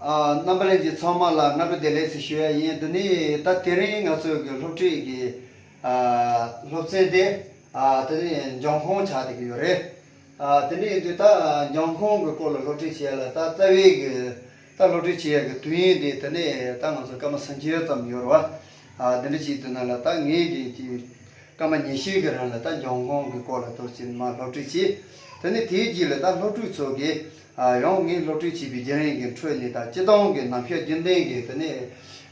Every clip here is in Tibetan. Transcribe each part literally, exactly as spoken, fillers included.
ཨ། རྣམ་པ་ལྷན་རྒྱས་ཚང་མ་ལ་སྔ་དྲོ་བདེ་ལེགས་ཞེས་ཞུ་ཡ་ཡིན། འདི་ནི་ད་དེ་རིང་ང་ཚོའི་གི་སློབ་ཁྲིད་ཀྱི་ཨ་སློབ་ཚན་དེ། ཨ། དེ་ནི་འབྱུང་ཁུངས་ཆགས་བསྡད་ཀྱི་ཡོད་རེད། ཨ། དེ་འདྲ་ཡིན་དུས་ད་འབྱུང་ཁུངས་ཀྱི་སྐོར་ལ་སློབ་ཁྲིད་བྱེད་ཡ་ལ་ད་རྩ་བའི་གི་ད་སློབ་ཁྲིད་བྱེད་ཡ་གི་དུས་ཡུན་དེ་དེ་ནི་ད་ང་ཚོ་སྐར་མ་སུམ་ཅུ་ཙམ་ཡོད་རེད་བ། ཨ། འདི་འདྲ་བྱེད་དུས་ན་ལ་ད་ངེད་ཀྱི་ཀྱི་སྐར་མ་ཉི་ཤུ་གི་རིང་ལ་ད་འབྱུང་ཁུངས་ཀྱི་སྐོར་ལ་ཐུགས་རྗེ་ཆེ་མ་སློབ་ཁྲིད་བྱས། དེ་ནས་དེའི་རྗེས་ལ་ད་སློབ་ཕྲུག་ཚོ་གིས། ཨ། ཡང་ངས་སློབ་ཁྲིད་བྱས་པའི་བརྒྱུད་རིམ་གྱི་ཁྲོད་ནས་ད་སྤྱིར་བཏང་གི་རྣམ་དཔྱོད་རྒྱུན་ལྡན་གྱི་དེ་ནས།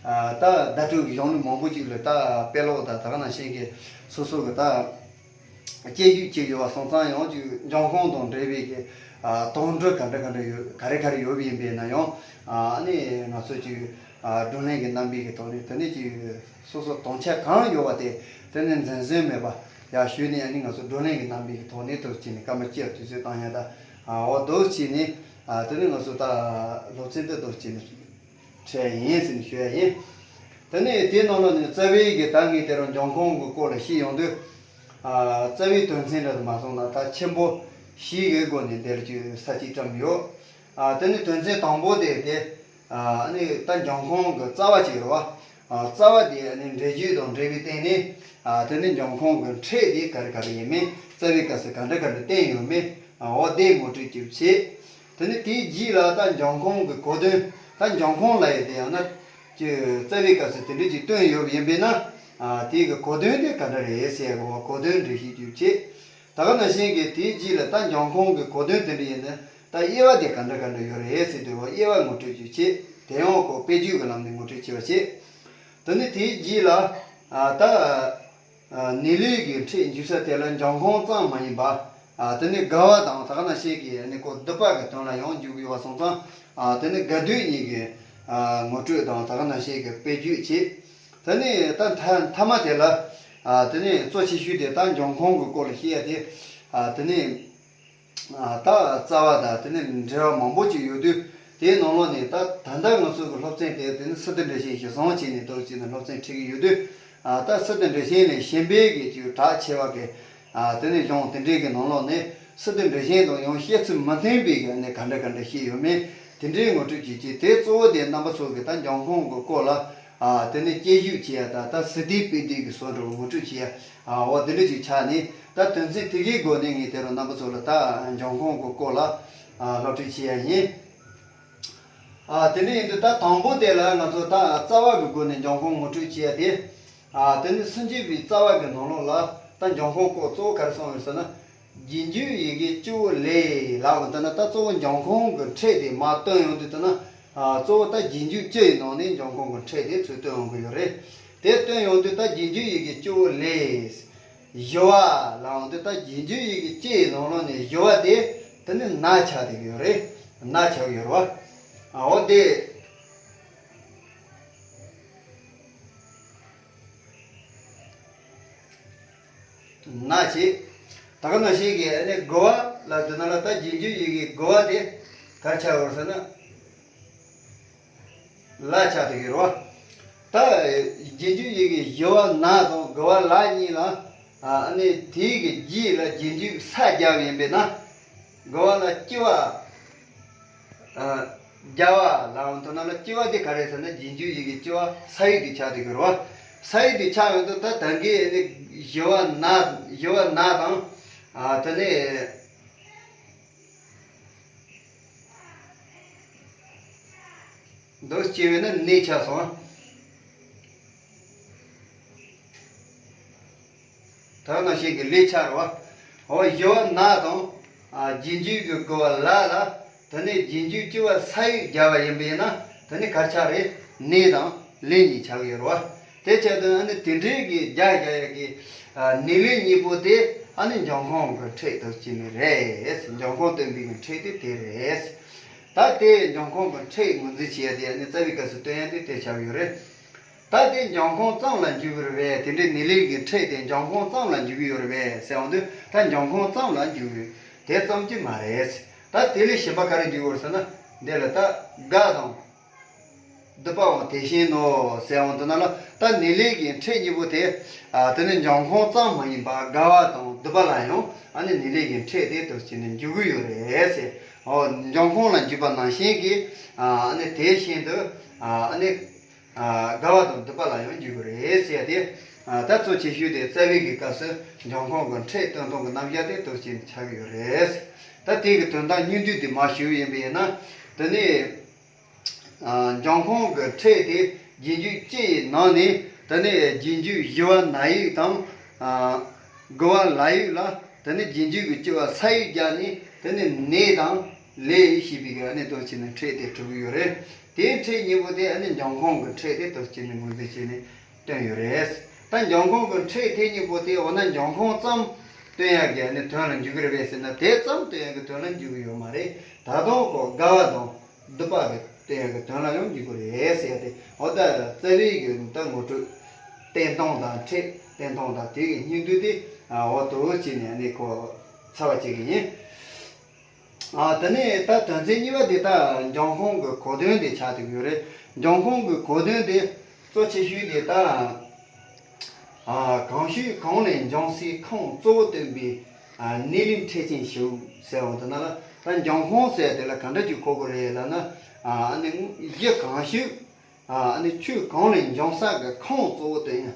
ཨ། ད་བརྡ་སྤྲོད་ཀྱི་གཞུང་ལུགས་མང་པོ་ཅིག་ལ་ད་དཔེ་ཀློག་དང་ད་ག་ནང་བཞིན་གྱི་སོ་སོ་གི་ད་དཔྱད་ཞིབ་བྱས་ཡོད་པ་སོང་ཙང་ཡང་ཅིག་འབྱུང་ཁུངས་དང་འབྲེལ་བའི་གི། ཨ། དོན་འགྲོ་ག་འདྲ་ག་འདྲ་ཡོད། ག་རེ་ག་རེ་ཡོད་པ་ཡིན་པས་ན་ཡང་། ཨ། ཨ་ནི་ང་ཚོ་ཅིག་ཨ། བགྲོ་གླེང་གི་རྣམ་པའི་གི་ཐོག་ནས་དེ་ནས་ཅིག་སོ་སོ་དོན་ཆ་གང་ཡོད་པ་དེ་དེ་ནས་འཛེམ་ཟོན་མེད་པ་ཡར་ཞུས་ནས། ཨ་ནི་ང་ཚོ་བགྲོ་གླེང་གི་རྣམ་པའི་གི་ཐོག་ནས་འདུག་བྱས་ནས་སྐར་མ་བཅུ་དུས་ཚོད་བཏང་ཡ་ད། ཨ། འོ་འདུག་བྱས་ནས། ཨ། དེ་ནས་ང་ཚོ་ད་སློབ་ཚན་འདི་འདུག་བྱས་ནས་ཁྲིད་ཡིན་ཟེར་ནས་ཞུ་ཡ་ཡིན། དེ་ནས་དེའི་ནང་ལོགས་ནས་རྩ་བའི་གི་ད་ངས་དེ་རིང་འབྱུང་ཁུངས་ཀྱི་སྐོར་ལ་བཤད་ཡོང་དུས། ཨ། རྩ་བའི་དོན་ཚན་འདྲ་མ་སོང་ན་ད་ཆེན་པོ་བཞི་གི་སྒོ་ནས་འདིར་ཅིག་ས་བཅད་བཀྲམ་ཡོད། ཨ། དེ་ནས་དོན་ཚན་དང་པོ་དེ་དེ། ཨ། ནི་ད་འབྱུང་ཁུངས་ཀྱི་རྩ་བ་ཅིག་རེད་བ། ཨ། རྩ་བ་དེ་ནི་འགྲེལ་བརྗོད་དང་འབྲེལ་བའི་སྟེང་ནས། ཨ། དེ་ནི་འབྱུང་ཁུངས་ཀྱི་ཕྲད་དེ་ག་རེ་ག་རེ་ཡིན་མིན། རྩ་བའི་སྐབས་སུ་ག་འདྲ་ག་འདྲ་བསྟན་ཡོད་མིན། ཨ། འོ་དེ་ངོ་སྤྲོད་ཅིག་བྱེད། དེ་ནི་དེའི་རྗེས་ལ་ད་འབྱུང་ཁུངས་ཀྱི་གོ་དོན། ད་འབྱུང་ཁུངས་ལབ་ཡས་དེ་ཡང་ན་ཅིག་རྩ་བའི་སྐབས་སུ་དེ་འདྲ་ཅིག་བཏོན་ཡོད་པ་ཡིན་པས་ན། ཨ། དེའི་གི་གོ་དོན་དེ་ག་འདྲ་རེད་ཟེར་ཡ་གི་འོ་གོ་དོན་འགྲེལ་བཤད་ཅིག་བྱེད། ད་ག་ནང་བཞིན་གྱི་དེའི་རྗེས་ལ་ད་འབྱུང་ཁུངས་ཀྱི་གོ་དོན་དེ་འདྲ་ཡིན་ན་ད་དབྱེ་བ་དེ་ག་འདྲ་ག་འདྲ་ཡོད་རེད་ཟེར་དུས། འོ་དབྱེ་བ་ངོ་སྤྲོད་ཅིག་བྱེད། དེ་ཡང་ཁོ་དཔེ་བརྗོད་ཀྱི་ལམ་ནས་ངོ་སྤྲོད་བྱེད་པ་བྱེད། དེ་ནས་དེའི་རྗེས་ལ། ཨ། ད། ཨ། ནི་ལས་ཀྱི་ཕྲད་འཇུག་ས་དེ་ལ་འབྱུང་ཁུངས་ཙམ་མ་ཡིན་པ། ཨ། དེ་ནི་དགའ་བ་དང་ད་ག་ནང་བཞིན་གྱི་ནི་ཁོ་སྡུག་པ་གི་དོན་ལ་ཡང་འཇུག་གི་ཡོད་པ་སོང་ཙང་། ཨ། དེ་ནི་དགའ་སྡུག་གཉིས་ཀྱི། ཨ། ངོ་སྤྲོད་དང་ད་ག་ནང་བཞིན་གྱི་དཔེ་བརྗོད་བྱེད། དེ་ནས་ད་མཐའ་མཐའ་མ་དེ་ལ། ཨ། དེ་ནས་གཙོ་ཆེ་ཤོས་དེ་ད་འབྱུང་ཁུངས་ཀྱི་སྐོར་ལ་བཤད་ཡ་དེ། ཨ། དེ་ནས། ཨ། ད་རྩ་བ་དང་དེ་ནས་འབྲེལ་བ་མང་པོ་ཅིག་ཡོད་དུས། དེའི་ནང་ལོགས་ནས་ད་ད་ལྟ་ང་ཚོ་གི་སློབ་ཚན་དེ་དེ་ནི་སི་ཏུ་འགྲེལ་ཆེན་ཞིག་བཟང་བྱས་ནས་འདུག་བྱས་ནས་སློབ་ཚན་ཁྲིད་ཀྱི་ཡོད་དུས། ཨ། ད་སི་ཏུ་འགྲེལ་ཆེན་ལས་གཞན་པའི་གི་ཅིག་གྲགས་ཆེ་བ་གི། ཨ། དེ་ནས་གཞུང་དེ་འདྲའི་གི་ནང་ལོགས་ནས་སི་ཏུ་འགྲེལ་ཆེན་དང་ཡང་བཤད་ཚུལ་མི་མཐུན་པའི་གི་ནི་ག་འདྲ་ག་འདྲ་བཤད་ཡོད་མེད་དེ་འདྲའི་ངོ་སྤྲོད་བྱེད་ཀྱི། དེ་གཙོ་བོ་དེ་རྣམ་པ་ཚོ་གི་ད་འབྱུང་ཁུངས་ཀྱི་སྐོར་ལ། ཨ། དེ་ནས་དཔྱད་ཞིབ་བྱེད་ཡ་ད་ད་སི་ཏུའི་དཔེ་དེབ་ཀྱི་བཟོ་འདྲ་བོ་ངོ་སྤྲོད་བྱེད་ཡ། ཨ། འོ་དེ་འདྲ་ཅིག་ཆགས་ནས་ད་དོན་ཚན་དེ་གའི་སྒོ་ནས་ངས་དེ་རུ་རྣམ་པ་ཚོ་ལ་ད་འབྱུང་ཁུངས་ཀྱི་སྐོར་ལ། ཨ། སློབ་ཁྲིད་བྱེད་ཡ་ཡིན། ཨ། དེ་འདྲ་ཡིན་དུས་ད་དང་པོ་དེ་ལ་ང་ཚོ་ད་རྩ་བ་གི་སྒོ་ནས་འབྱུང་ཁུངས་ངོ་སྤྲོད་བྱེད་ཡ་དེ། ཨ། དེ་ནི་སུམ་ཅུ་པའི་རྩ་བ་གི་ནང་ལོགས་ལ་ད་འབྱུང་ཁུངས་སྐོར་གཙོ་བོ་ག་རེ་གསུངས་ཡོད་ཟེར་ན། རྗེས་འཇུག་ཡི་གེ་སྤྱི་བོ་ལས་ལབ་འོང་དུས་ན། ད་གཙོ་བོ་འབྱུང་ཁུངས་ཀྱི་ཕྲད་དེ་མར་བཏོན་ཡོང་དུས་དུས་ན། ཨ། གཙོ་བོ་ད་རྗེས་འཇུག་སྤྱི་ཡི་ནང་ནས་འབྱུང་ཁུངས་ཀྱི་ཕྲད་དེ་ཚུར་བཏོན་ཡོང་གི་ཡོད་རེད། དེ་བཏོན་ཡོང་དུས་ད་རྗེས་འཇུག་ཡི་གེ་སྤྱི་བོ་ལས། བཞི་བ་ལབ་འོང་དུས་ད་རྗེས་འཇུག་ཡི་གེ་སྤྱི་ཡི་ནང་ལོགས་ནས་བཞི་བ་དེ་དེ་ནི་ན་ཆགས་བསྡད་ཀྱི་ཡོད་རེད། ན་ཆགས་ཀྱི་ཡོད་རེད་བ། ཨ། འོ་དེ། ན་བྱེད། ད་ག་ནང་བཞིན་གྱི་ཨ་ནི་དགུ་བ་ལ་དེ་ན་ལ་ད་རྗེས་འཇུག་ཡི་གེ་དགུ་བ་དེ་ག་རེ་ཆགས་ཡོད་ཟེར་ན། ལ་ཆགས་བསྡད་ཀྱི་ཡོད་རེད་བ། ད་རྗེས་འཇུག་ཡི་གེ་བཞི་བ་ན་དང་དགུ་བ་ལ་གཉིས་ལ། ཨ་ནི་དེའི་གི་རྗེས་ལ་རྗེས་འཇུག་ས་རྒྱབ་ཡིན་པས་ན། དགུ་བ་ལ་སྤྱི་བ། ཨ། རྒྱབ་པ་ལབ་འོང་དུས་ན་ལ་སྤྱི་བ་དེ་ག་རེ་ཟེར་ན་རྗེས་འཇུག་ཡི་གེ་སྤྱི་བ་ས་ཡིག་དེ་ཆགས་བསྡད་ཀྱི་ཡོད་རེད་བ། ས་ཡིག་དེ་ཆགས་ཡོང་དུས་ད་ད་གིན་ནི་བཞི་བ་ན། བཞི་བ་ན་དང་། ཨ། དེ་ནས། འདུག་སྐྱེ་བས་ན་ནས་ཆགས་སོང་། ད་ནང་བཞིན་གྱི་ལས་ཆགས་རེད་བ། འོ་བཞི་བ་ན་དང་། ཨ། རྗེས་འཇུག་གི་དགུ་བ་ལ་ལ། དེ་ནས་རྗེས་འཇུག་སྤྱི་བ་ས་ཡིག་རྒྱབ་པ་ཡིན་པས་ན། དེ་ནི་ག་རེ་ཆགས་རེད། ནས་དང་ལས་གཉིས་ཆགས་ཀྱི་ཡོད་རེད་བ། དེ་བྱས་དུས་ཨ་ནི་དེ་འདྲའི་གི་རྒྱབ་བཞག་ཡ་གི། ཨ། ནས་ལས་གཉིས་པོ་དེ་ཨ་ནི་འབྱུང་ཁུངས་ཀྱི་ཕྲད་དུ་བྱས་ནི་རེད། འབྱུང་ཁུངས་སྟོན་པའི་གི་ཕྲད་དེ་དེ་རེད། ད་དེ་འབྱུང་ཁུངས་ཀྱི་ཕྲད་ངོས་འཛིན་བྱེད་ཡ་དེ་ཨ་ནི་རྩ་བའི་སྐབས་སུ་སྟོན་ཡ་དེ་དེ་ཆགས་ཡོད་རེད། ད་དེ་འབྱུང་ཁུངས་ཙམ་ལ་འཇུག་གི་རེད་པས། དེ་འདྲའི་ནི་ལས་ཀྱི་ཕྲད་དེ་འབྱུང་ཁུངས་ཙམ་ལ་འཇུག་གི་ཡོད་རེད་པས་ཟེར་འོང་དུས། ད་འབྱུང་ཁུངས་ཙམ་ལ་འཇུག་གི་ཡོད། དེ་ཙམ་གྱིས་མ་རེད། ད་དེ་ལས་གཞན་པ་ག་རེ་འཇུག་གི་ཡོད་རེད་ཟེར་ན། འདི་ལ་ད་དགའ་དང་སྡུག་པའང་དེ་བཞིན་ནོ་ཟེར་འོང་དུས་ན་ལ། ད་ནི་ལས་ཀྱི་ཕྲད་གཉིས་པོ་དེ། ཨ། དེ་ནི་འབྱུང་ཁུངས་ཙམ་མ་ཡིན་པར་དགའ་བ་དང་སྡུག་པ་ལ་ཡང་ཨ་ནི་ནི་ལས་ཀྱི་ཕྲད་དེ་དུ་བྱས་ནས་འཇུག་གི་ཡོད་རེད་ཟེར། འོ་འབྱུང་ཁུངས་ལ་འཇུག་པ་ནང་བཞིན་གྱི་ཨ་ནི་དེ་བཞིན་དུ་ཨ་ནི་ཨ་དགའ་བ་དང་སྡུག་པ་ལ་ཡང་འཇུག་དགོས་རེད་ཟེར་ཏེ། ཨ་ད་གཙོ་ཆེ་ཤོས་དེ་རྩ་བའི་གི་སྐབས་སུ་འབྱུང་ཁུངས་ཀྱི་ཕྲད་སྟོན་སྟངས་ཀྱི་རྣམ་གཞག་དེ་དོན་གཅིག་ནས་ཆགས་ཀྱི་ཡོད་རེད། ད་དེ་གི་དོན་དག་སྙིང་བསྡུས་དེ་མར་ཞུས་ཡིན་པས་ན། དེ་ནས་ཨ་འབྱུང་ཁུངས་ཀྱི་ཕྲད་དེ་རྗེས་འཇུག་སྤྱི་ཡི་ནང་ནས། དེ་ནས་རྗེས་འཇུག་བཞི་པ་ན་ཡིག་དང་ཨ་དགུ་པ་ལ་ཡིག་ལ། དེ་ནས་རྗེས་འཇུག་གི་བཅུ་པ་ས་ཡིག་སྦྱར་ནས། དེ་ནས་ནས་དང་ལས་ཞེས་པའི་གི་ཨ་ནི་དོན་གཅིག་ནས་ཕྲད་དེ་གྲུབ་ཀྱི་ཡོད་རེད། དེའི་ཕྲད་གཉིས་པོ་དེ་ཨ་ནི་འབྱུང་ཁུངས་ཀྱི་ཕྲད་དེ་དོན་གཅིག་ནས་ངོས་འཛིན་བྱས་ནས་བཏོན་ཡོད་རེད། ད་འབྱུང་ཁུངས་ཀྱི་ཕྲད་དེ་གཉིས་པོ་དེ་འོ་ན་འབྱུང་ཁུངས་ཙམ་སྟོན་ཡག་གི་ཨ་ནི་དོན་ལ་འཇུག་གི་རེད་པས་ཟེར་ན། དེ་ཙམ་སྟོན་ཡག་གི་དོན་ལ་འཇུག་གི་ཡོད་མ་རེད། ད་དུང་ཁོ་དགའ་བ་དང་སྡུག་པ་གི་སྟོན་ཡག་གི་དོན་ལ་ཡང་འཇུག་གི་རེད་ཟེར་ཏེ། འོ་ད་རྩ་བའི་གི་ད་ངོ་སྤྲོད་བསྟན་སྟངས་དང་ཕྲད་བསྟན་སྟངས་དང་དེ་གི་སྙིང་བསྡུས་དེ་འོ་དོ་བྱས་ནས་ཨ་ནི་ཁོ་ཚར་བ་བྱེད་གི་ཡིན། ཨ་དེ་ནས་ད་དོན་ཚན་གཉིས་པ་དེ་ད་འབྱུང་ཁུངས་ཀྱི་གོ་དོན་དེ་ཆགས་བསྡད་ཀྱི་ཡོད་རེད། འབྱུང་ཁུངས་ཀྱི་གོ་དོན་དེ་གཙོ་ཆེ་ཤོས་དེ་ད་ཨ་གང་ཞིག་གང་ལས་འབྱུང་སའི་ཁུངས་གཙོ་བོ་སྟོན་པའི་ཨ་གནས་ལུགས་ཕྲད་ཅན་ཞིག་ཟེར་བ་དེ་ན་ལ། ད་འབྱུང་ཁུངས་ཟེར་དེ་ལ་ག་འདྲ་ཅིག་གོ་དགོས་རེད་ལབ་ན། ཨ་ནི་གཞི་གང་ཞིག་ཨ་ནི་ཆོས་གང་ལས་འབྱུང་ས་གི་ཁུངས་གཙོ་བོ་སྟོན་ཡ།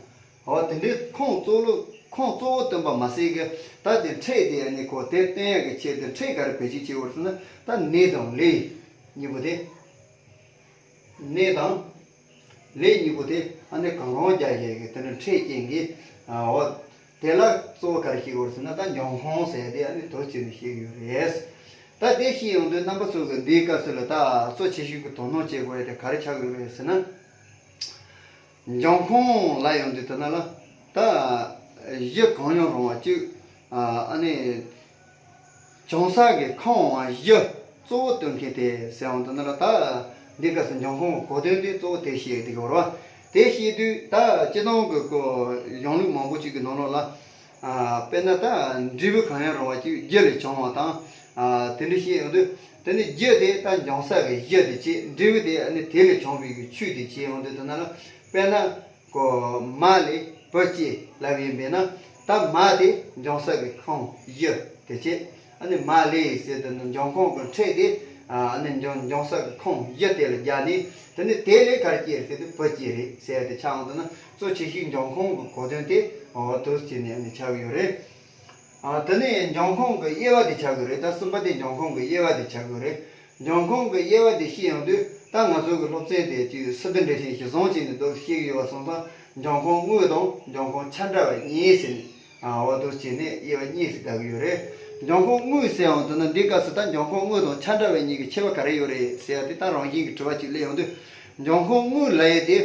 འོ་དེ་འདྲའི་ཁུངས་གཙོ་བོ་ཁུངས་གཙོ་བོ་སྟོན་པ་མ་ཟད་ཀྱི་ད་དེ་ཕྲད་དེ་ཨ་ནི་ཁོ་དེ་སྟོན་ཡ་གི་ཆེད་དུ་ཕྲད་ག་རེ་བེད་སྤྱོད་བྱེད་དགོས་ཟེར་ན། ད་ནས་དང་ལས་གཉིས་པོ་དེ། ནས་དང་ལས་གཉིས་པོ་དེ་ཨ་ནི་གང་རུང་རྒྱག་ཡས་ཀྱི་དེ་འདྲ་ཕྲད་ཅན་གྱི་ཨ་འོ་དེ་ལ་གཙོ་བོ་ག་རེ་བཤད་དགོས་ཟེར་ན། ད་འབྱུང་ཁུངས་ཟེར་དེ་ཨ་ནི་དོན་གཅིག་ནས་བཤད་ཀྱི་ཡོད་རེད། ད་དེ་བཤད་ཡོང་དུས་རྣམ་པ་ཚོ་གི་འདིའི་སྐབས་སུ་ལ་ད་གཙོ་ཆེ་ཤོས་ཀྱི་དོ་སྣང་བྱེད་དགོས་ཡ་དེ་ག་རེ་ཆགས་ཀྱི་ཡོད་རེད་ཟེར་ན། འབྱུང་ཁུངས་ལ་ཡོང་དུས་དེ་ན་ལ་ད་གཞི་གང་ཡང་རུང་བ་གཅིག་ཨ་ནི་བྱུང་ས་གི་ཁུངས་གཞི་གཙོ་བོ་སྟོན་མཁན་དེ་ཟེར་བ་དེ་ན་ལ། ད་འདི་སྐབས་སུ་འབྱུང་ཁུངས་གོ་དོན་དེ་གཙོ་བོ་དེ་བཤད་དེ་གོ་ར། དེ་བཤད་དུས་ད་སྤྱི་བཏང་གི་གོ་གཞུང་ལུགས་མང་པོ་ཅིག་གི་ནང་ལོགས་ལ། ཨ་དཔེར་ན་ད་འབྲས་བུ་གང་ཡང་རུང་བ་ཅིག་རྒྱུ་ལས་བྱུང་བ་དང་། ཨ་དེ་འདྲ་བཤད་ཡོང་དུས་དེ་ནི་རྒྱུ་དེ་ད་འབྱུང་ས་གི་གཞི་དེ་བྱས། འབྲས་བུ་དེ་ཨ་ནི་དེ་ལས་བྱུང་བའི་གི་ཆོས་དེ་བྱས་ཡོང་དུས་དེ་ན་ལ། དཔེར་ན་གོ་མ་ལས་བུ་སྐྱེས་ལབ་ཡིན་པས་ན། ད་མ་དེ་འབྱུང་ས་གི་ཁུངས་གཞི་དེ་བྱས། ཨ་ནི་མ་ལས་ཟེར་དེ་ནི་འབྱུང་ཁུངས་གི་ཕྲད་དེ་ཨ་ནི་འབྱུང་འབྱུང་ས་གི་ཁུངས་གཞི་དེ་ལ་སྦྱར་ནས། དེ་ནི་དེ་ལས་ག་རེ་སྐྱེས་ཟེར་དུས་བུ་སྐྱེས་རེད་ཟེར་ཏེ་ཆགས་འོང་དུས་ན། གཙོ་ཆེ་ཤོས་འབྱུང་ཁུངས་ཀྱི་གོ་དོན་དེ་འོ་དོ་བྱས་ནས་ཨ་ནི་ཆགས་ཀྱི་ཡོད་རེད། ཨ་དེ་ནས་འབྱུང་ཁུངས་ཀྱི་དབྱེ་བ་དེ་ཆགས་ཀྱི་རེད། ད་གསུམ་པ་དེ་འབྱུང་ཁུངས་ཀྱི་དབྱེ་བ་དེ་ཆགས་ཀྱི་རེད། འབྱུང་ཁུངས་ཀྱི་དབྱེ་བ་དེ་ཤེས་ཡོང་དུས་ད་ང་ཚོ་གི་སློབ་ཚན་དེ་ཅིག་སི་ཏུ་འགྲེལ་ཆེན་གཞི་བཟུང་བྱས་ནས་འདུག་ཤེས་ཀྱི་ཡོད་པ་སོང་ཙང་། འབྱུང་ཁུངས་དངོས་དང་འབྱུང་ཁུངས་ཆ་འདྲ་བ་གཉིས་ཟེར་ནས། ཨ་འོ་དོ་བྱས་ནས་དབྱེ་བ་གཉིས་སུ་བརྡར་གྱི་ཡོད་རེད། འབྱུང་ཁུངས་དངོས་ཟེར་ཡོང་དུས་ན། འདི་སྐབས་སུ་ད་འབྱུང་ཁུངས་དངོས་དང་ཆ་འདྲ་བ་གཉིས་ཀྱི་ཁྱད་པར་ག་རེ་ཡོད་རེད་ཟེར་ཡ་དེ་ད་རང་བཞིན་གྱི་དྲི་བ་ཅིག་སླེབས་ཡོང་དུས། འབྱུང་ཁུངས་དངོས་ལབ་ཡས་དེ་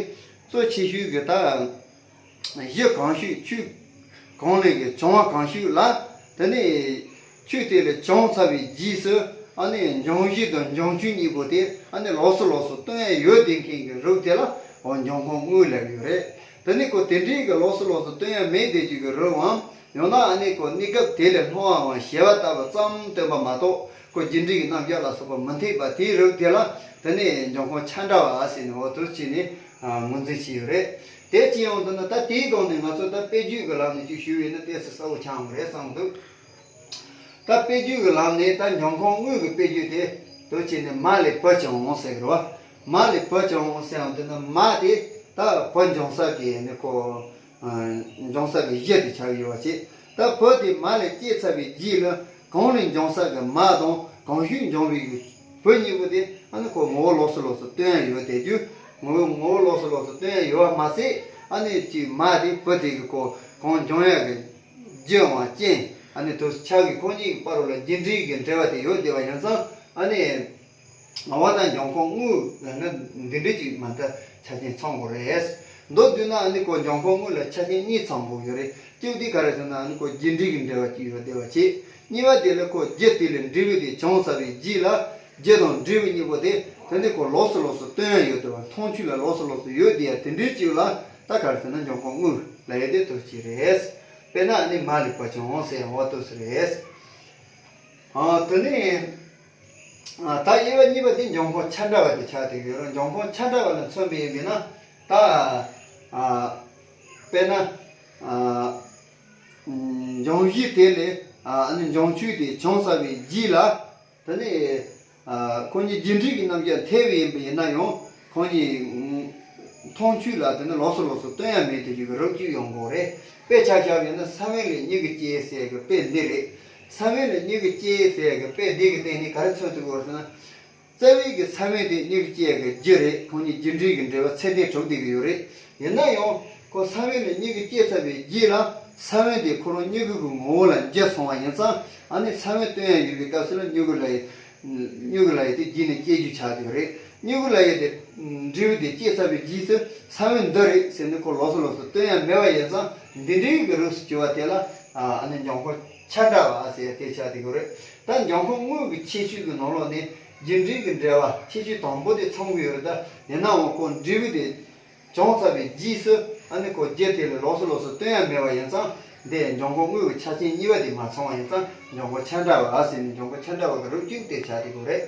གཙོ་ཆེ་ཤོས་ཀྱི་ད་གཞི་གང་ཞིག་ཆོས་གང་ལས་ཀྱི་བྱུང་བ་གང་ཞིག་ལ། དེ་ནས་ཆོས་དེ་ལས་བྱུང་ཚར་བའི་རྗེས་སུ་ཨ་ནི་འབྱུང་གཞི་དང་འབྱུང་ཆོས་གཉིས་པོ་དེ་ཨ་ནི་ལོགས་སུ་ལོགས་སུ་སྟོན་ཡས་ཡོད་བསྡད་མཁན་གྱི་རིགས་དེ་ལ་འོ་འབྱུང་ཁུངས་དངོས་ལབ་ཡོད་རེད། དེ་ནི་ཁོ་དེ་འདྲའི་གི་ལོགས་སུ་ལོགས་སུ་སྟོན་ཡས་མེད་བསྡད་ཀྱི་གི་རིགས་འམ། ཡང་ན་ཨ་ནི་ཁོ་གནས་སྐབས་དེ་ལས་སློང་བའམ་བྱེད་པ་ལྟ་བུ་ཙམ་སྟོན་པ་མ་གཏོགས། ཁོ་རྒྱུ་འབྲས་ཀྱི་རྣམ་གཞག་ལ་སོགས་པ་མི་འཐད་པ་དེའི་རིགས་དེ་ལ་དེ་ནས་འབྱུང་ཁུངས་ཆ་འདྲ་བ་ཟེར་ནས་འོ་དོ་བྱས་ནས་ངོས་འཛིན་བྱས་ཡོད་རེད། དེ་ཅི་ཡང་འདི་ནི་ད་དེའི་སྒང་ནས་ང་ཚོ་ད་དཔེ་བརྗོད་ཀྱི་ལམ་ནས་ཅིག་ཞུས་པ་ཡིན་ན་ཏོག་ཙམ་གསལ་པོ་ཆགས་འོང་རེད་བསམ་འདུག་ད་དཔེ་བརྗོད་ཀྱི་ལམ་ནས་ད་འབྱུང་ཁུངས་དངོས་ཀྱི་དཔེ་བརྗོད་དེ་དོ་བྱས་ནས་མ་ལས་བུ་བྱུང་ཟེར་གི་རེད་བ། མ་ལས་བུ་བྱུང་ཟེར་ཡང་དེ་ནི་མ་དེ་ད་བུ་འབྱུང་ས་གི་ནི་ཁོ། འབྱུང་ས་གི་གཞི་དེ་ཆགས་ཡོད་པ་བྱས། ད་བུ་དེ་མ་ལས་སྐྱེས་ཚར་བའི་རྗེས་ལ་གང་ལས་འབྱུང་ས་གི་མ་དང་གང་ཞིག་འབྱུང་བའི་གི་བུ་གཉིས་པོ་དེ་ཨ་ནི་ཁོ་ངོ་བོ་ལོགས་སུ་ལོགས་སུ་སྟོན་ཡ་ཡོད་དེ་རྒྱུ། ངོ་བོ་ངོ་བོ་ལོགས་སུ་ལོགས་སུ་སྟོན་ཡ་ཡོད་པ་མ་ཟད། ཨ་ནི་ཅིག་མ་དེ་བུ་དེ་གི་ཁོ་གང་འབྱུང་ཡ་གི་རྒྱུའམ་རྐྱེན། ཨ་ནི་དུ་ཆགས་ཀྱི་ཁོ་གཉིས་ཀྱི་བར་ལ་རྒྱུ་འབྲས་ཀྱི་འབྲེལ་བ་དེ་ཡོད་བསྡད་པ་ཡིན་ཙང་། ཨ་ནི། ངོ་བོ་དང་འབྱུང་ཁུངས་དངོས་ལབ་ན་འདི་འདྲའི་ཅིག་མ་མཐའ་ཆ་རྐྱེན་ཚང་དགོས་རེད། མདོར་བསྡུས་ན་ཨ་ནི་ཁོ་འབྱུང་ཁུངས་དངོས་ལ་ཆ་རྐྱེན་གཉིས་ཚང་དགོས་ཡོད་རེད། གཅིག་དེ་ག་རེ་ཟེར་ན་ཨ་ནི་ཁོ་རྒྱུ་འབྲས་ཀྱི་འབྲེལ་བ་ཅིག་ཡོད་བསྡད་པ་བྱས། གཉིས་པ་དེ་ལ་ཁོ་རྒྱུ་དེ་ལས་འབྲས་བུ་དེ་བྱུང་ཚར་བའི་རྗེས་ལ་རྒྱུ་དང་འབྲས་བུ་གཉིས་པོ་དེ་དེ་ནི་ཁོ་ལོགས་སུ་ལོགས་སུ་སྟོན་ཡ་ཡོད་བསྡད་པ། མཐོང་ཆོས་ལ་ལོགས་སུ་ལོགས་སུ་ཡོད་བསྡད་ཡ་དེ་འདྲའི་ཅིག་ལ་ད་ག་རེ་ཟེར་ན་འབྱུང་ཁུངས་དངོས་ལབ་ཡ་དེ་དོན་གཅིག་རེད། དཔེར་ན་ཨ་ནི་མ་ལས་བུ་བྱུང་ཟེར་ཡ་འོ་དོ་ཟེར་རེད། ཨ་དེ་ནས། ཨ་ད་དབྱེ་བ་གཉིས་པ་དེ་འབྱུང་ཁུངས་ཆ་འདྲ་བ་དེ་ཆགས་བསྡད་ཡོད་རེད། འབྱུང་ཁུངས་ཆ་འདྲ་བ་ལ་མཚོན་པ་ཡིན་པས་ན། ད་ཨ་དཔེར་ན་ཨ་འབྱུང་གཞི་དེ་ལས་ཨ་ནི་འབྱུང་ཆོས་དེ་བྱུང་ཚར་བའི་རྗེས་ལ། དེ་ནས་ ཁོང་གཉིས་རྒྱུ་འབྲས་ཀྱི་རྣམ་གཞག་འཐད་པ་ཡིན་པ་ཡིན་ན་ཡང་ཁོང་གཉིས་མཐོང་ཆོས་ལ་དེ་ནི་ལོགས་སུ་ལོགས་སུ་སྟོན་ཡ་མེད་དེ་ཞིག་གི་རབ་ཅིག་ཡོང་གི་རེད། དཔེ་ཆ་བཞག་པ་ཡིན་ན་ས་བོན་ལས་མྱུ་གུ་སྐྱེ་ཟེར་གི་དཔེ་འདི་རེད། ས་བོན་ལས་མྱུ་གུ་སྐྱེ་ཟེར་གི་དཔེ་འདི་གི་སྟེང་ནས་ག་རེ་མཚོན་ཐུབ་ཀྱི་ཡོད་ཟེར་ན། རྩ་བའི་གི་ས་བོན་དེ་མྱུ་གུ་སྐྱེ་གི་རྒྱུ་རེད། ཁོང་གཉིས་རྒྱུ་འབྲས་ཀྱི་འབྲེལ་བ་ཚད་ལྡན་གྲུབ་བསྡད་ཀྱི་ཡོད་རེད། ཡིན་ན་ཡང་ཁོ་ས་བོན་ལས་མྱུ་གུ་སྐྱེ་ཚར་བའི་རྗེས་ལ་ས་བོན་དེ་ཁོ་རང་མྱུ་གུ་གི་ངོ་བོ་ལ་འགྱུར་སོང་བ་ཡིན་ཙང་ཨ་ནི་ས་བོན་བཏོན་ཡ་ཡོད་པའི་སྐབས་སུ་ལ་མྱུ་གུ་ལ་མྱུ་གུ་ལ་ཡོད་དེ་རྗེས་ནས་སྐྱེ་རྒྱུ་ཆགས་ཀྱི་ཡོད་རེད། མྱུ་གུ་ལ་ཡོད་དེ་འབྲས་བུ་དེ་སྐྱེ་ཚར་བའི་རྗེས་སུ་ས་བོན་འདི་རེད་ཟེར་ནས་ཁོ་ལོགས་སུ་ལོགས་སུ་བཏོན་ཡ་མེད་པ་ཡིན་ཙང་འདི་འདྲའི་གི་རིགས་སུ་གྱུར་པ་དེ་ལ་ཨ་ནི་འབྱུང་ཁུངས་ཆ་འདྲ་བ་ཟེར་ཡ་དེ་ཆགས་བསྡད་ཀྱི་ཡོད་རེད། ད་འབྱུང་ཁུངས་དངོས་ཀྱི་ཁྱད་ཆོས་ཀྱི་ནང་ལོགས་ནས་རྒྱུ་འབྲས་ཀྱི་འབྲེལ་བ་ཁྱད་ཆོས་དང་པོ་དེ་མཚོན་གྱི་ཡོད་རེད། ད་ཡིན་ནའང་ཁོ་འབྲས་བུ་དེ་བྱུང་ཚར་བའི་རྗེས་སུ་ཨ་ནི་ཁོ་རྒྱུ་དེ་ལ་ལོགས་སུ་ལོགས་སུ་བཏོན་ཡ་མེད་པ་ཡིན་ཙང་འདི་འབྱུང་ཁུངས་དངོས་ཀྱི་ཆ་རྐྱེན་གཉིས་པ་དེ་མ་ཚང་བ་ཡིན་ཙང་འབྱུང་ཁུངས་ཆ་འདྲ་བ་ཟེར་ནས་འབྱུང་ཁུངས་ཆ་འདྲ་བ་གི་རིགས་གཅིག་དེ་ཆགས་བསྡད་ཀྱི་ཡོད་རེད།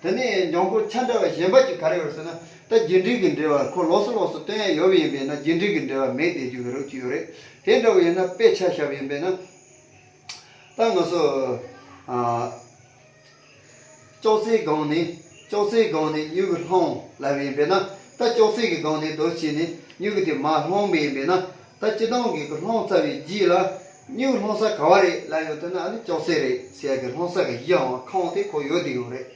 དེ་ནས་འབྱུང་ཁུངས་ཆ་འདྲ་བ་གཞན་པ་གཅིག་ག་རེ་ཡོད་ཟེར་ན། ད་རྒྱུ་འབྲས་ཀྱི་འབྲེལ་བ་ཁོ་ལོགས་སུ་ལོགས་སུ་བཏོན་ཡ་ཡོད་པ་ཡིན་པས་ན་རྒྱུ་འབྲས་ཀྱི་འབྲེལ་བ་མེད་བསྡད་རྒྱུ་གི་རིགས་གཅིག་ཡོད་རེད། དེ་འདྲ་བ་ཡིན་ན་དཔེ་ཆ་བཞག་པ་ཡིན་པས་ན། ད་ང་ཚོ་ཨ། ཅོག་ཙེའི་སྒང་ནས་ཅོག་ཙེའི་སྒང་ནས་མྱུ་གུ་ལྷུང་ལབ་པ་ཡིན་པས་ན། ད་ཅོག་ཙེ་གི་སྒང་ནས་འདུག་བྱས་ནས་མྱུ་གུ་དེ་མར་ལྷུང་བ་ཡིན་པས་ན། ད་སྤྱིར་བཏང་གི་གི་ལྷུང་ཚར་བའི་རྗེས་ལ་མྱུ་གུ་ལྷུང་ས་ག་བ་རེད་ལབ་ཡོང་དུས་ན་ཨ་ནི་ཅོག་ཙེ་རེད་ཟེར་ཡ་གི་ལྷུང་ས་གི་གཞི་འོང་ཁུངས་དེ་ཁོ་ཡོད་བསྡད་ཡོད་རེད།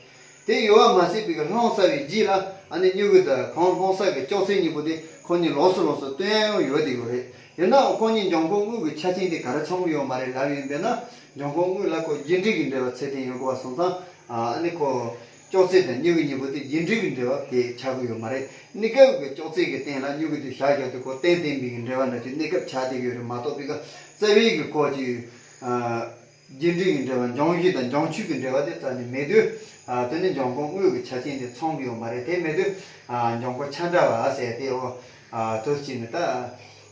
དེ་ཡོད་པ་མ་ཟད་པའི་གི་ལྷུང་ཚར་བའི་རྗེས་ལ་ཨ་ནི་མྱུ་གུ་དང་གང་ལྷུང་ས་གི་ཅོག་ཙེ་གཉིས་པོ་དེ་ཁོ་གཉིས་ལོགས་སུ་ལོགས་སུ་བཏོན་ཡ་ཡང་ཡོད་བསྡད་ཡོད་རེད། ཡིན་ནའང་ཁོ་གཉིས་འབྱུང་ཁུངས་དངོས་ཀྱི་ཆ་རྐྱེན་དེ་ག་རེ་མཚོན་གྱི་ཡོད་མ་རེད་ལབ་ཡིན་པས་ན། འབྱུང་ཁུངས་དངོས་ལ་ཁོ་རྒྱུ་འབྲས་ཀྱི་འབྲེལ་བ་ཚད་ལྡན་ཡོད་དགོས་པ་སོང་ཙང་ཨ་ནི་ཁོ་ཅོག་ཙེ་དང་མྱུ་གུ་གཉིས་པོ་དེ་རྒྱུ་འབྲས་ཀྱི་འབྲེལ་བ་དེ་ཆགས་ཀྱི་ཡོད་མ་རེད། གནས་སྐབས་ཀྱི་ཅོག་ཙེ་གི་སྟེང་ལ་མྱུ་གུ་དེ་བཞག་བཞག་དུས་ཁོ་བརྟན་བརྟན་པའི་གི་འབྲེལ་བ་འདྲ་ཅིག་གནས་སྐབས་ཆགས་བསྡད་ཀྱི་ཡོད་རེད་མ་གཏོགས་པའི་གི་རྩ་བའི་གི་ཁོ་ཅིག་རྒྱུ་འབྲས་ཀྱི་འབྲེལ་བ་འབྱུང་གཞི་དང་འབྱུང་ཆོས་ཀྱི་འབྲེལ་བ་དེ་རྩ་ནས་མེད་དུས། ཨ་དེ་ནི་འབྱུང་ཁུངས་དངོས་ཀྱི་ཆ་རྐྱེན་དེ་ཚང་གི་ཡོད་མ་རེད། དེ་མེད་དུས་ཨ་འབྱུང་ཁུངས་ཆ་འདྲ་བ་ཟེར་དེ་འོ་ཨ་དུས་གཅིག་ནི་ད་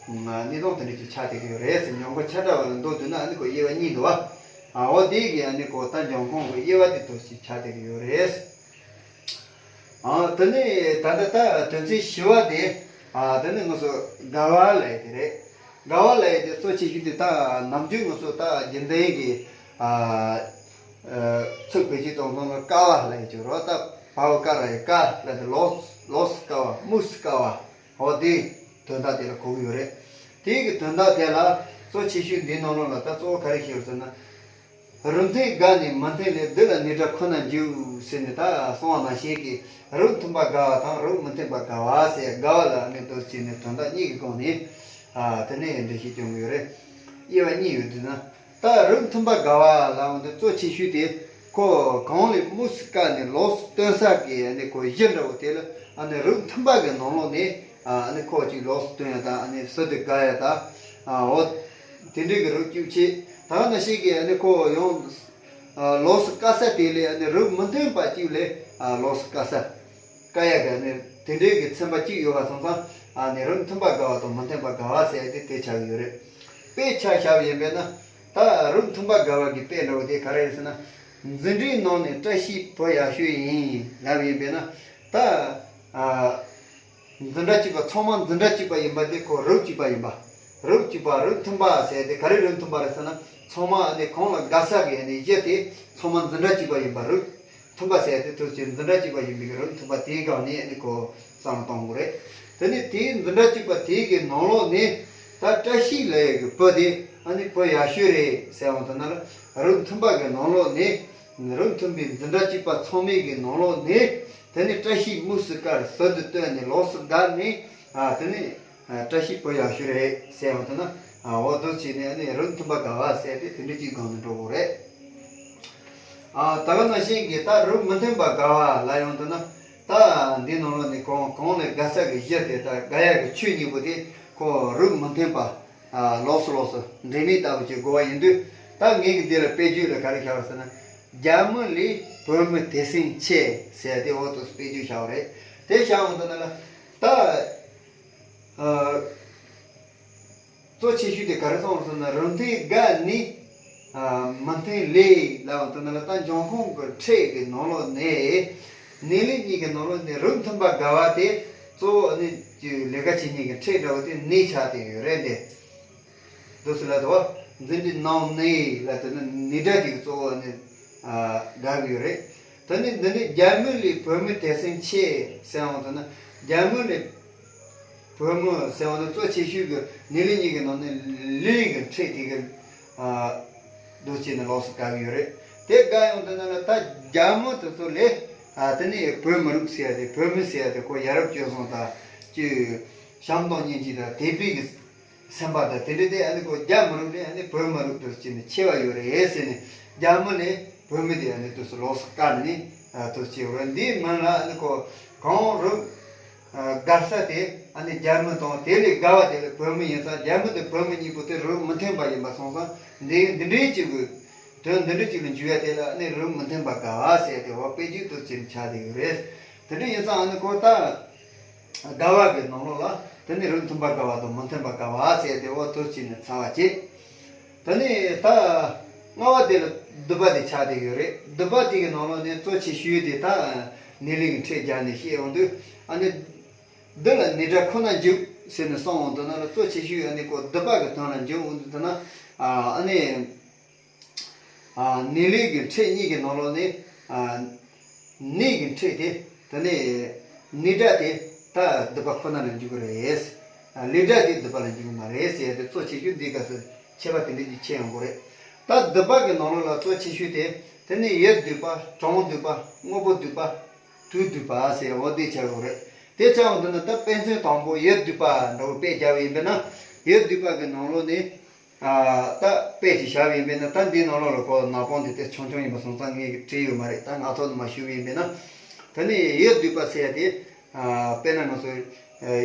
གནས་སྟངས་དེ་འདྲ་ཅིག་ཆགས་བསྡད་ཀྱི་ཡོད་རེད་ཟེར། འབྱུང་ཁུངས་ཆ་འདྲ་བ་ལ་མདོར་བསྡུས་ན་ཨ་ནི་ཁོ་དབྱེ་བ་གཉིས་འདུག་བ། ཨ་འོ་དེ་གི་ཨ་ནི་ཁོ་ད་འབྱུང་ཁུངས་ཀྱི་དབྱེ་བ་དེ་དུས་གཅིག་ཆགས་བསྡད་ཀྱི་ཡོད་རེད། ཨ་དེ་ནས་ད་ལྟ་ད་དོན་ཚན་བཞི་བ་དེ་ཨ་དེ་ནི་ང་ཚོ་དགའ་བ་ལབ་ཡ་དེ་རེད། དགའ་བ་ལབ་ཡ་དེ་གཙོ་ཆེ་ཤོས་དེ་ད་ནམ་རྒྱུན་ང་ཚོ་ད་རྒྱུན་ལྡན་གྱི་ཨ་ཚིག་བེད་སྤྱོད་གཏོང་སྟངས་ལ་ཀ་བ་ལབ་ཡ་ཅིག་རོ། ད་བ་འོག་ཀ་ར་ཡི་ཀ་ལབ་དེ་ལོགས་ལོགས་སུ་ཀ་བ་དམིགས་སུ་ཀ་བ་འོ་དེ་དོན་དག་དེ་ལ་གོ་གི་ཡོད་རེད། དེ་གི་དོན་དག་དེ་ལ་གཙོ་ཆེ་ཤོས་འདི་ནང་ལོགས་ལ་ད་གཙོ་བོ་ག་རེ་བཤད་ཡོད་ཟེར་ན། རིགས་མཐུན་དགའ་ནི་མི་མཐུན་ལས། སྡུག་ལ་ནི་དགྲ་ཁོ་ན་འཇུག་ཟེར་ནས་ད་གསུངས་པ་ནང་བཞིན་གྱི་རིགས་མཐུན་པ་དགའ་བ་དང་རིགས་མི་མཐུན་པ་དགའ་བ་ཟེར། དགའ་བ་ལ་ནི་འདུ་བྱས་ནས་དོན་དག་གཉིས་ཀྱི་སྒང་ནས་ཨ་དེ་ནས་འགྲེལ་བཤད་སྐྱོན་གྱི་ཡོད་རེད། དབྱེ་བ་གཉིས་ཡོད་དུས་ན། ད་རིགས་མཐུན་པ་དགའ་བ་ལ་འོང་དུས་གཙོ་ཆེ་ཤོས་དེ་ཁོ་གང་ལས་དམིགས་སུ་བཀར་ནས་ལོགས་སུ་སྟོན་ས་གི་ཨ་ནི་ཁོ་གཞི་འདྲ་བོ་དེ་ལ་ཨ་ནི་རིགས་མཐུན་པ་གི་ནང་ལོགས་ནས་ཨ་ནི་ཁོ་ཅིག་ལོགས་སུ་སྟོན་ཡ་དང་ཨ་ནི་ཟུར་དུ་དགའ་ཡ་དང་ཨ་འོ་དེ་འདྲའི་གི་རིགས་བཅུ་བྱས། ད་ག་ནང་བཞིན་གྱི་ཨ་ནི་ཁོ་ཡང་ཨ་ལོགས་སུ་བཀར་ས་དེ་ལས་ཨ་ནི་རིགས་མི་མཐུན་པ་གཅིག་ལས་ཨ་ལོགས་སུ་བཀར་ས་བཀར་ཡ་གི་ཨ་ནི་དེ་འདྲའི་གི་ཚན་པ་གཅིག་ཡོད་པ་སོང་ཙང་ཨ་ནི་རིགས་མཐུན་པ་དགའ་བ་དང་མི་མཐུན་པ་དགའ་བ་ཟེར་ཡ་དེ་དེ་ཆགས་ཀྱི་ཡོད་རེད། དཔེ་ཆ་བཞག་པ་ཡིན་པས་ན་ད་རིགས་མཐུན་པ་དགའ་བ་གི་དཔེ་འདྲ་བོ་དེ་ག་རེ་རེད་ཟེར་ན། འཛིན་གྲྭའི་ནང་ནས་བཀྲ་ཤིས་བུ་ཡག་ཤོས་ཡིན་ལབ་ཡིན་པས་ན། ད་ཨ། འཛིན་གྲྭ་གཅིག་པ་ཚང་མ་འཛིན་གྲྭ་གཅིག་པ་ཡིན་པ་དེ་ཁོ་རིགས་གཅིག་པ་ཡིན་པ། རིགས་གཅིག་པ་རིགས་མཐུན་པ་ཟེར་དེ་ག་རེ་རིགས་མཐུན་པ་རེད་ཟེར་ན། ཚང་མ་ཨ་ནི་གང་ལ་དགའ་ས་གི་ཨ་ནི་གཞི་དེ་ཚང་མ་འཛིན་གྲྭ་གཅིག་པ་ཡིན་པ་རིགས་མཐུན་པ་ཟེར་དེ་དུས་ཀྱི་འཛིན་གྲྭ་གཅིག་པ་ཡིན་པའི་རིགས་མཐུན་པ་དེའི་སྒང་ནས་ཨ་ནི་ཁོ་བསམ་བློ་གཏོང་དགོས་རེད། དེ་ནས་དེའི་འཛིན་གྲྭ་གཅིག་པ་དེའི་གི་ནང་ལོགས་ནས་ད་བཀྲ་ཤིས་ལབ་ཡས་གི་བུ་དེ་ཨ་ནི་བུ་ཡག་ཤོས་རེད་ཟེར་བ་དེ་ན་ལ་རིགས་མཐུན་པ་གི་ནང་ལོགས་ནས་རིགས་མཐུན་པའི་འཛིན་གྲྭ་གཅིག་པ་ཚང་མའི་གི་ནང་ལོགས་ནས། དེ་ནས་བཀྲ་ཤིས་དམིགས་སུ་བཀར་ཟུར་དུ་བཏོན་ནས་ལོགས་སུ་དགའ་ནས། ཨ་དེ་ནས་ཨ་བཀྲ་ཤིས་བུ་ཡག་ཤོས་རེད་ཟེར་བ་དེ་ན། ཨ་འོ་དེ་བྱས་ནས་ཨ་ནི་རིགས་མཐུན་པ་དགའ་བ་ཟེར་ཏེ་དེ་འདྲ་ཅིག་སྒང་ནས་འགྲོ་དགོས་རེད། ཨ་ད་ག་ནང་བཞིན་གྱི་ད་རིགས་མི་མཐུན་པ་དགའ་བ་ལ་ཡང་དེ་ན། ད་འདི་ནང་ལོགས་ནས་གང་གང་ལས་དགའ་ས་གི་གཞི་དེ་ད་དགའ་ཡག་གི་ཆོས་གཉིས་པོ་དེ་ཁོ་རིགས་མི་མཐུན་པ། ཨ་ལོགས་སུ་ལོགས་སུ་འབྲེལ་མེད་ལྟ་བུ་ཅིག་དགོས་པ་ཡིན་དུས། ད་ངས་ཀྱི་འདི་ལ་དཔེ་བརྗོད་ལ་ག་རེ་བཞག་པ་ཟེར་ན། རྒྱ་མི་ལས་བོད་མི་དེ་སྲིད་ཆེ་ཟེར་ཏེ་འོག་ཏུ་དཔེ་བརྗོད་བཞག་པ་རེད། དེ་བཞག་འོང་དུས་ན་ལ། ད་ཨ་གཙོ་ཆེ་ཤོས་དེ་ག་རེ་གསུངས་ཟེར་ན། རིགས་མཐུན་དགའ་ནི་ཨ་མི་མཐུན་ལས་ལབ་འོང་དུས་ན་ལ། ད་འབྱུང་ཁུངས་ཀྱི་ཕྲད་ཀྱི་ནང་ལོགས་ནས་གནས་ལུགས་གཉིས་ཀྱི་ནང་ལོགས་ནས་རིགས་མཐུན་པ་དགའ་བ་དེ་གཙོ་བོ་ནི་ལས་ཀ་བྱེད་མཁན་གྱི་ཕྲད་འདྲ་བོ་དེ་ནད་ཆགས་བསྡད་ཡོད་རེད་དེ། འདུག་སེ་ལབ་འདུག་བ། འཛིན་གྲྭའི་ནང་ནས་ལབ་དེ་ནི་ནད་སྒྲ་དེ་གཙོ་བོ་ནི་ཨ་དགའ་གི་ཡོད་རེད། ད་ནི་འདི་ནི་རྒྱལ་མོ་ལས་བུ་མོ་དད་སེམས་ཆེ་ཟེར་བ་དང་ན། རྒྱལ་མོ་ལས་བུ་མོ་ཟེར་བ་ནི་གཙོ་ཆེ་ཤོས་ཀྱི་ནི་ལི་གཉིས་ཀྱི་ནང་ནས་ལི་གི་ཕྲད་དེ་གི་ཨ་འདུག་བྱས་ནས་ལོགས་སུ་བཀར་གྱི་ཡོད་རེད། དེ་བཀར་ཡོང་དུས་ན་ལ་ད་རྒྱལ་མོ་དེ་ཚོ་ལས་ཨ་དེ་ནི་བུ་མི་རུག་ཟེར་ཡ་དེ། བུ་མི་ཟེར་ཡ་དེ་ཁོ་ཡ་རབས་སྤྱོད་བཟང་དང་ཅིག་བྱམས་དང་སྙིང་རྗེ་དང་དད་པའི་གི་སེམས་པ་དང་དེ་འདྲ་དེ་ཨ་ནི་ཁོ་རྒྱལ་མི་རུག་ནས་ཨ་ནི་བུ་མི་རུག་ཏུ་བྱས་ནས་ཆེ་བ་ཡོད་རེད་ཟེར་ནས། རྒྱལ་མོ་ནས་བུ་མི་དེ་ཨ་ནི་དུས་སུ་ལོགས་སུ་བཀར་ནས་ཨ་དུ་བྱས་ཡོད་རེད། འདིའི་མིང་ལ་ཨ་ནི་ཁོ་གངས་རུ་ཨ་དགའ་ས་དེ་ཨ་ནི་རྒྱལ་མོ་དང་དེ་ལས་དགའ་བ་དེ་ལ་བུ་མོ་ཡིན་ཙང་། རྒྱལ་མོ་དང་བུ་མོ་གཉིས་པོ་དེ་རུ་མི་མཐུན་པ་ཡིན་པ་སོང་ཙང་། འདི་འདི་འདྲའི་གཅིག་གི་དོན་འདི་འདྲའི་གཅིག་ལ་འཇུག་ཡ་དེ་ལ་ཨ་ནི་རུ་མི་མཐུན་པ་དགའ་བ་ཟེར་ཏེ་འོ་དཔེ་བརྗོད་དུ་ཅིག་ཆགས་བསྡད་ཡོད་རེད། དེ་འདྲ་ཡིན་ཙང་ཨ་ནི་ཁོ་ད་དགའ་བ་གི་ནང་ལོགས་ལ་དེ་ནི་རུ་མཐུན་པ་དགའ་བ་དང་མི་མཐུན་པ་དགའ་བ་ཟེར་ཏེ་འོ་དུ་ཅིག་ནས་ཚར་བ་བྱེད། ད་ནི་ད་ལྔ་བ་དེ་ལ་སྡུད་པ་དེ་ཆགས་བསྡད་ཡོད་རེད། སྡུད་པ་དེ་གི་ནང་ལོགས་ནས་གཙོ་ཆེ་ཤོས་དེ་ད་ནི་ལི་གི་ཕྲད་སྦྱར་ནས་བཤད་ཡོང་དུས། ཨ་ནི་འདི་ལ་ནི་སྒྲ་ཁོ་ན་འཇུག་ཟེར་ནས་གསུངས་འོང་དུས་ན་ལ་གཙོ་ཆེ་ཤོས་ཨ་ནི་ཁོ་སྡུད་པ་གི་དོན་ལ་འཇུག་འོང་དུས་ན། ཨ་ནི་ཨ་ནི་ལི་གི་ཕྲད་གཉིས་ཀྱི་ནང་ལོགས་ནས་ཨ་ནི་གི་ཕྲད་དེ་དེ་ནི་ནི་སྒྲ་དེ་ད་སྡུད་པ་ཁོ་ན་ལ་འཇུག་གི་རེད། ཨ་ལི་སྒྲ་དེ་སྡུད་པ་ལ་འཇུག་གི་མ་རེད་ཟེར་ཡ་དེ་གཙོ་ཆེ་ཤོས་འདིའི་སྐབས་སུ་ཁྱད་པར་དེ་འདྲ་ཅིག་ཕྱེ་ཡོང་གི་རེད། ད་སྡུད་པ་གི་ནང་ལོགས་ལ་གཙོ་ཆེ་ཤོས་དེ་དེ་ནི་ཡིད་སྡུད་པ། གྲོང་སྡུད་པ། དངོས་པོ་སྡུད་པ། དུས་སྡུད་པ་ཟེར་འོ་དེ་ཆགས་ཡོད་རེད། དེ་ཆགས་འོང་དུས་ན་ད་དཔེ་མཚོན་དང་པོ་ཡིད་སྡུད་པ་འདྲ་བོ་དཔེ་བརྒྱབ་ཡིན་པས་ན། ཡིད་སྡུད་པ་གི་ནང་ལོགས་ནས་ཨ་ད་དཔེ་ཅིག་བཞག་ཡིན་པས་ན། ད་འདིའི་ནང་ལོགས་ལ་ཁོ་ནག་པང་དེ་དེ་ཆུང་ཆུང་ཡིན་པ་སོང་ཙང་ངས་བྲིས་ཡོད་མ་རེད། ད་ངག་ཐོག་ནས་མར་ཞུས་ཡིན་པས་ན། ད་ནི་ཡིད་སྡུད་པ་ཟེར་ཡ་དེ་ཨ་དཔེར་ན་ང་ཚོ་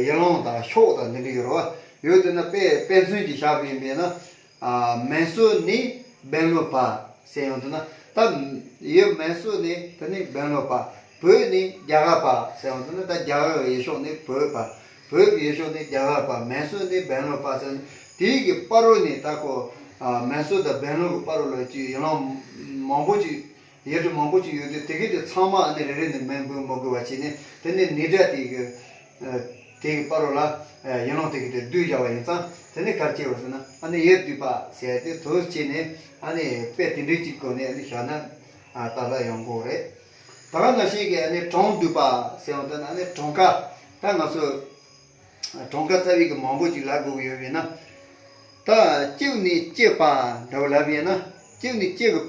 ཡུལ་ལུང་དང་ཤོག་དང་འདི་འདྲ་ཡོད་རེད་བ། ཡོད་དུས་ན་དཔེ་དཔེ་མཚོན་ཅིག་བཞག་ཡིན་པས་ན། ཨ་མན་སུར་ནས་བན་ལོ་བར་ཟེར་ཡོང་དུས་ན། ད་ཡུལ་མན་སུར་ནས་དེ་ནས་བན་ལོ་བར། བོད་ནས་རྒྱ་གར་བར་ཟེར་ཡོང་དུས་ན། ད་རྒྱ་གར་ཡུལ་ཕྱོགས་ནས་བོད་བར། བོད་ཀྱི་ཡུལ་ཕྱོགས་ནས་རྒྱ་གར་བར། མན་སུར་ནས་བན་ལོ་བར་ཟེར་ཡོང་དུས། དེའི་གི་བར་རོ་ནས་ད་ཁོ་ཨ་མན་སུར་དང་བན་ལོ་གི་བར་རོ་ལ་ཅིག་ཡུལ་ལུང་མང་པོ་ཅིག་ཡུལ་གྲུ་མང་པོ་ཅིག་ཡོད་དུས། དེ་གི་དེ་ཚང་མ་ཨ་ནི་རེ་རེ་ནས་མིང་འབོད་མི་དགོས་པ་བྱས་ནས། དེ་ནས་ནི་སྒྲ་དེ་གི་ཨ་དེ་གི་བར་རོ་ལ་ཨ་ཡུལ་ལུང་དེ་གི་དེ་བསྡུས་བཞག་པ་ཡིན་ཙང་། དེ་ནི་ག་རེ་བྱས་པ་ཟེར་ན། ཨ་ནི་ཡིད་སྡུད་པ་ཟེར་དེ་དུ་བྱས་ནས་ཨ་ནི་དཔེ་དེ་འདྲའི་གཅིག་སྒོ་ནས་ཨ་ནི་བཞག་ན་ཨ་ཏག་ཏག་ཡོང་གི་རེད། ད་ག་ནང་བཞིན་གྱི་ཨ་ནི་གྲོང་སྡུད་པ་ཟེར་བ་དེ་ན། ཨ་ནི་གྲངས་ཀ་ད་ང་ཚོ་གྲངས་ཀ་རྩ་བའི་གི་མང་པོ་ཅིག་ལབ་དགོས་ཀྱི་ཡོད་པས་ན། ད་གཅིག་ནས་གཅིག་བར་འདྲ་བོ་ལབ་ཡིན་ན། གཅིག་ནས་གཅིག་གི་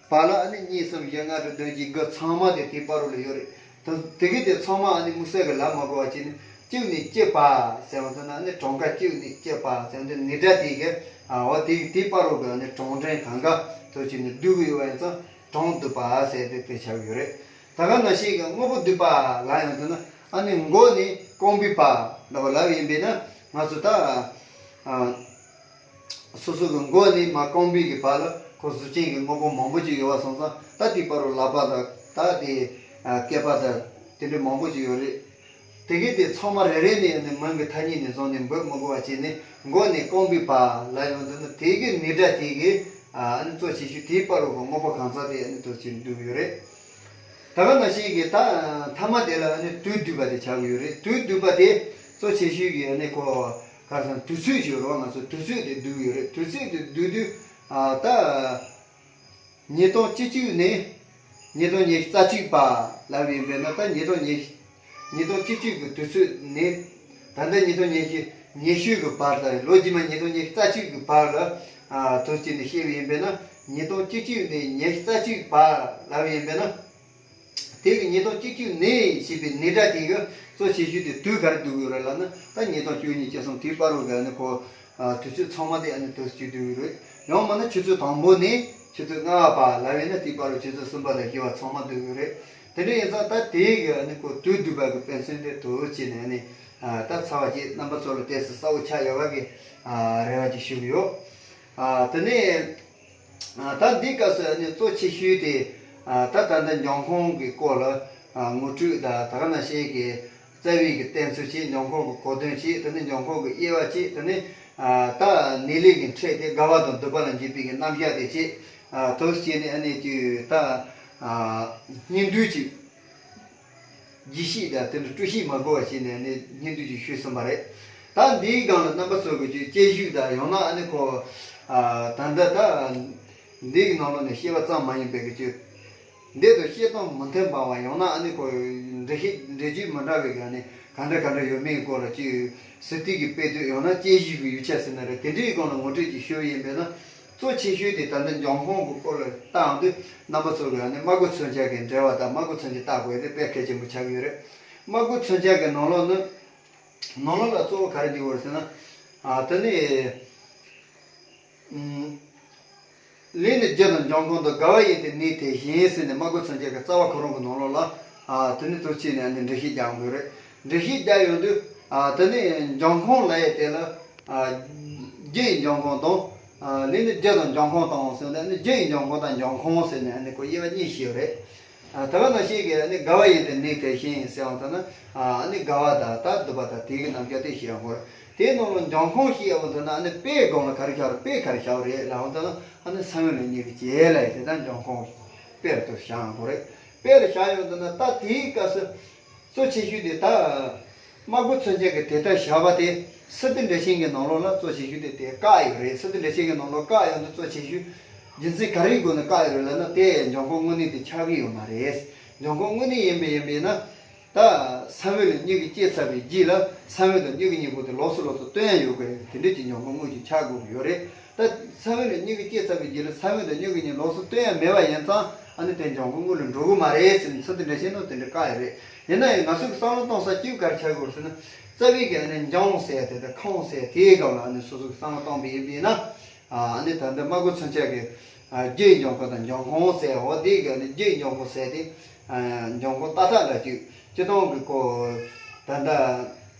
བར་ལ་ཨ་ནི་གཉིས་གསུམ་བཞི་ལྔ་དྲུག་བདུན་བརྒྱད་དགུ་ཚང་མ་དེ་དེའི་བར་རོ་ལ་ཡོད་རེད། ད་དེ་གི་དེ་ཚང་མ་ཨ་ནི་དམིགས་བསལ་གྱི་ལབ་མ་དགོས་པ་བྱས་ནས། གཅིག་ནས་གཅིག་བར་ཟེར་བ་དེ་ན། ཨ་ནི་གྲངས་ཀ་གཅིག་ནས་གཅིག་བར་ཟེར་བ་དེ་ནི་སྒྲ་དེ་གི་ཨ་འོ་དེ་དེའི་བར་རོ་གི་ཨ་ནི་གྲངས་འདྲེན་གང་ག་དུ་བྱས་ནས་བསྡུས་ཀྱི་ཡོད་པ་ཡིན་ཙང་། གྲངས་སྡུད་པ་ཟེར་དེ་དཔེ་ཆགས་ཡོད་རེད། ད་ག་ནང་བཞིན་གྱི་དངོས་པོ་སྡུད་པ་ལབ་ཡོང་དུས་ན། ཨ་ནི་མགོ་ནས་རྐང་པའི་བར་འདྲ་བོ་ལབ་ཡིན་པས་ན། ང་ཚོ་ད་ཨ་སོ་སོ་གི་མགོ་ནས་མར་རྐང་པའི་གི་བར་ལ་ཁོ་གཟུགས་ཅན་གྱི་དངོས་པོ་མང་པོ་ཅིག་ཡོད་པ་སོང་ཙང་། ད་དེའི་བར་རོ་ལག་པ་དང་། ད་དེ་ཨ་སྐེད་པ་དང་དེ་འདྲ་མང་པོ་ཅིག་ཡོད་རེད། དེ་གི་དེ་ཚང་མ་རེ་རེ་ནས་ནི་མིང་གི་ཐ་སྙད་ནས་བཟུང་ནས་འབོད་མི་དགོས་པ་བྱས་ནས། མགོ་ནས་རྐང་པའི་བར་ལབ་ཡོང་དུས་ན། དེ་གི་ནི་སྒྲ་དེ་གི་ཨ་ནི་གཙོ་ཆེ་ཤོས་དེའི་བར་རོ་གི་དངོས་པོ་གང་ཟག་དེ་ཨ་ནི་དུ་བྱས་ནས་བསྡུས་ཡོད་རེད། ད་ག་ནང་བཞིན་གྱི་ད་མཐའ་མ་དེ་ལ་ཨ་ནི་དུས་སྡུད་པ་དེ་ཆགས་ཀྱི་ཡོད་རེད། དུས་སྡུད་པ་དེ་གཙོ་ཆེ་ཤོས་ཀྱི་ཨ་ནི་ཁོ་ག་རེ་ཟེར་ན། དུས་ཚོད་ཅིག་ཡོད་རེད་བ། ང་ཚོ་དུས་ཚོད་དེ་བསྡུས་ཀྱི་ཡོད་རེད། དུས་ཚོད་དེ་བསྡུས་དུས་ཨ་ད་ཉིས་སྟོང་བཅུ་གཅིག་ནས་ཉིས་སྟོང་ཉི་ཤུ་རྩ་གཅིག་བར་ལབ་ཡིན་པས་ན། ད་ཉིས་སྟོང་ཉི་ཉིས་སྟོང་བཅུ་གཅིག་གི་དུས་ཚོད་ནས། ད་ལྟ་ཉིས་སྟོང་ཉི་ཤུ་ཉི་ཤུ་གི་བར་དང་། ལོ་རྗེས་མ་ཉིས་སྟོང་ཉི་ཤུ་རྩ་གཅིག་གི་བར་ལ་ཨ་དུས་གཅིག་ནས་བཤད་པ་ཡིན་པས་ན། ཉིས་སྟོང་བཅུ་གཅིག་ནས་ཉི་ཤུ་རྩ་གཅིག་བར་ལབ་ཡིན་པས་ན། དེ་གི་ཉིས་སྟོང་བཅུ་གཅིག་ནས་ཞེས་པའི་ནི་སྒྲ་དེ་གི་གཙོ་ཆེ་ཤོས་དེ་དུས་ག་རེ་བསྡུས་ཡོད་རེད་ལབ་ན། ད་ཉིས་སྟོང་བཅུ་གཉིས་བཅུ་གསུམ་དེའི་བར་རོ་གི་ཨ་ནི་ཁོ་ཨ་དུས་ཚོད་ཚང་མ་དེ་ཨ་ནི་དུས་གཅིག་བསྡུས་ཡོད་རེད། ཡང་མིན་ན་ཆུ་ཚོད་དང་པོ་ནས་ཆུ་ཚོད་ལྔ་པ་བར་ལབ་ཡིན་ན། དེའི་བར་རོ་ཆུ་ཚོད་གསུམ་པ་དང་བཞི་པ་ཚང་མ་བསྡུས་ཡོད་རེད། དེ་འདྲ་ཡིན་ཙང་ད་དེ་གི་ཨ་ནི་ཁོ་དུས་སྡུད་པ་གི་དཔེ་མཚོན་དེ་དུ་བྱས་ནས་ཨ་ནི་ཨ་ད་ཚར་བ་བྱས། རྣམ་པ་ཚོ་ལ་ཏོག་ཙམ་གསལ་པོ་ཆགས་ཡོད་པ་གི་ཨ་རེ་བ་ཅིག་ཞུ་གི་ཡོད། ཨ་དེ་ནས་ཨ་ད་འདིའི་སྐབས་སུ་ཨ་ནི་གཙོ་ཆེ་ཤོས་དེ་ཨ་ད་ད་ལྟ་འབྱུང་ཁུངས་ཀྱི་སྐོར་ལ་ཨ་ངོ་སྤྲོད་དང་། ད་ག་ནང་བཞིན་གྱི་རྩ་བའི་གི་གཏན་ཚིགས་བྱས། འབྱུང་ཁུངས་ཀྱི་གོ་དོན་བྱས། དེ་ནས་འབྱུང་ཁུངས་ཀྱི་དབྱེ་བ་བྱས། དེ་ནས་ཨ་ད་ནི་ལི་གི་ཕྲད་དེ་དགའ་བ་དང་སྡུད་པ་ལ་འཇུག་པའི་གི་རྣམ་གཞག་དེ་བྱས། ཨ་དེ་བྱས་ནས་ཨ་ནི་ཅིག་ད་ཨ་སྙིང་བསྡུས་ཅིག་རྒྱས་བཤད་དང་དེ་འདྲ་སྤྲོས་བཤད་མ་དགོས་པ་བྱས་ནས་ཨ་ནི་སྙིང་བསྡུས་ཅིག་ཞུས་ཟིན་པ་རེད། ད་འདིའི་སྒང་ལ་རྣམ་པ་ཚོ་གི་ཅིག་དཔྱད་ཞིབ་དང་། ཡང་ན་ཨ་ནི་ཁོ་ཨ་ད་ལྟ་ད་འདི་གི་ནང་ལོགས་ནས་བཤད་པ་ཙམ་མ་ཡིན་པའི་གི་ཅིག་འདི་དང་བཤད་སྟངས་མི་མཐུན་པ་བ། ཡང་ན་ཨ་ནི་ཁོ་འགྲེལ་བཤད་འགྲེལ་བརྗོད་མི་འདྲ་བའི་ག་ནས་ག་འདྲ་ག་འདྲ་ཡོད་མེད་སྐོར་ལ་ཅིག་ཟུར་ཐིག་གི་དཔེ་དེབ། ཡང་ན་དཔྱད་གཞིའི་ཡིག་ཆ་ཟེར་ན་རེད། དེ་འདྲའི་སྒང་ལ་ངོ་སྤྲོད་ཅིག་ཞུ་བ་ཡིན་པས་ན། གཙོ་ཆེ་ཤོས་དེ་ད་ལྟ་འབྱུང་ཁུངས་ཀྱི་སྐོར་ལ་བལྟ་ཡོང་དུས། རྣམ་པ་ཚོ་གིས་ཨ་ནི་སྨྲ་སྒོ་མཚོན་བྱ་གི་འགྲེལ་པ་དང་སྨྲ་སྒོ་མཚོན་བྱ་བལྟ་དགོས་དེ་དཔེ་གལ་ཆེན་པོ་ཆགས་ཀྱི་ཡོད་རེད། སྨྲ་སྒོ་མཚོན་བྱ་གི་ནང་ལོགས་ནི། ནང་ལོགས་ལ་གཙོ་བོ་ག་རེ་འདུས་ཡོད་རེད་ཟེར་ན། ཨ། དེ་ནི། ཨུམ། ལས་ནི་རྒྱུ་དང་འབྱུང་ཁུངས་དང། དགའ་བ་ཡིན་ཏེ་ནུས་དེ་བཞིན་ཟེར་ནས། སྨྲ་སྒོ་མཚོན་བྱ་གི་རྩ་བ་ཁོ་རང་གི་ནང་ལོགས་ལ། ཨ། དེ་ནི་དུ་བྱས་ནས་ཨ་ནི་འགྲེལ་བཤད་རྒྱག་དགོས་རེད། འགྲེལ་བཤད་རྒྱག་ཡོང་དུས། ཨ། དེ་ནི་འབྱུང་ཁུངས་ལབ་ཡས་དེ་ལ། ཨ། རྒྱུ་ཡི་འབྱུང་ཁུངས་དང་། ཨ། ལས་ནི་རྒྱུ་དང་འབྱུང་ཁུངས་དང་ཟེར་ནས། ཨ་ནི་རྒྱུ་ཡི་འབྱུང་ཁུངས་དང་འབྱུང་ཁུངས་ཟེར་ནས་ཨ་ནི་ཁོ་དབྱེ་བ་གཉིས་ཕྱེ་ཡོད་རེད། ཨ། དེ་ག་ནང་བཞིན་གྱི་ཨ་ནི་དགའ་བ་ཡིན་ཏེ་ནུས་དེ་བཞིན་ཟེར་ཡོང་དུས་ན། ཨ། ཨ་ནི་དགའ་བ་དང་ད་སྡུག་པ་དང་དེ་གི་རྣམ་གཞག་དེ་བཤད་ཡོང་གི་རེད། དེའི་ནང་ལ་འབྱུང་ཁུངས་བཤད་ཡོང་དུས་ན། ཨ་ནི་དཔེའི་སྒང་ལ་ག་རེ་བཞག་རེད། དཔེ་ག་རེ་བཞག་རེད་ལབ་ཡོང་དུས་ན། ཨ་ནི་ས་བོན་ལས་སྙེགས་པའི་རྒྱུ་ལབ་ཡས་དེ་ད་འབྱུང་ཁུངས་དཔེ་རུ་དུ་བཞག་ཡོང་གི་རེད། དཔེ་རུ་བཞག་ཡོང་དུས་ན། ད་དེའི་སྐབས་སུ་གཙོ་ཆེ་ཤོས་དེ་ད་སྨྲ་སྒོ་མཚོན་བྱ་གི་དེ་ལྟར་བཞག་པ་དེ། སི་ཏུ་འགྲེལ་ཆེན་གྱི་ནང་ལོགས་ལ་གཙོ་ཆེ་ཤོས་དེ་དེ་བཀག་ཡོད་རེད། སི་ཏུ་འགྲེལ་ཆེན་གྱི་ནང་ལོགས་བཀག་ཡོང་དུས་གཙོ་ཆེ་ཤོས་རྒྱུ་མཚན་ག་རེའི་སྒོ་ནས་བཀག་ཡོད་རེད་ལབ་ན། དེ་འབྱུང་ཁུངས་དངོས་གནས་དེ་ཆགས་ཀྱི་ཡོད་མ་རེད། འབྱུང་ཁུངས་དངོས་གནས་ཡིན་པ་ཡིན་པས་ན། ད་ས་བོན་ལས་སྙེགས་པའི་སྐྱེས་ཚར་བའི་རྗེས་ལ་ས་བོན་དང་སྙེགས་པའི་གཉིས་པོ་དེ་ལོགས་སུ་ལོགས་སུ་བཏོན་ཡ་ཡོད་དགོས། དེ་འདྲ་ཅིག་འབྱུང་ཁུངས་དངོས་ཅིག་ཆགས་དགོས་ཀྱི་ཡོད་རེད། ད་ས་བོན་ལས་སྙེགས་པའི་སྐྱེས་ཚར་བའི་རྗེས་ལ་ས་བོན་དང་སྙེགས་པའི་གཉིས་ལོགས་སུ་བཏོན་ཡ་མེད་པ་ཡིན་ཙང་། ཨ་ནི་དེ་འབྱུང་ཁུངས་དངོས་ལ་འགྲོ་གི་མ་རེད་ཟེར་ནས། སི་ཏུ་འགྲེལ་ཆེན་ནང་དེ་འདྲ་བཀག་ཡོད་རེད། ཡིན་ན་ཡང་ང་ཚོ་གི་བསམ་བློ་གཏོང་ས་གཅིག་ག་རེ་ཆགས་དགོས་ཟེར་ན། རྩ་བའི་གི་ཨ་ནི་འབྱུང་ཟེར་དེ་དང་ཁུངས་ཟེར་དེའི་སྒང་ལ་ཨ་ནི་སོ་སོ་གི་བསམ་བློ་གཏོང་པ་ཡིན་པས་ན། ཨ་ནི་ད་ལྟ་སྨྲ་སྒོ་མཚོན་བྱ་གི། ཨ། རྒྱུ་ཡི་འབྱུང་ཁུངས་དང་འབྱུང་ཁུངས་ཟེར། འོ་དེ་གི་ཨ་ནི་རྒྱུ་ཡི་འབྱུང་ཁུངས་ཟེར་དེ། ཨ། འབྱུང་ཁུངས་ཏག་ཏག་འདྲ་ཅིག་སྤྱིར་བཏང་གི་ཁོ་ད་ལྟ་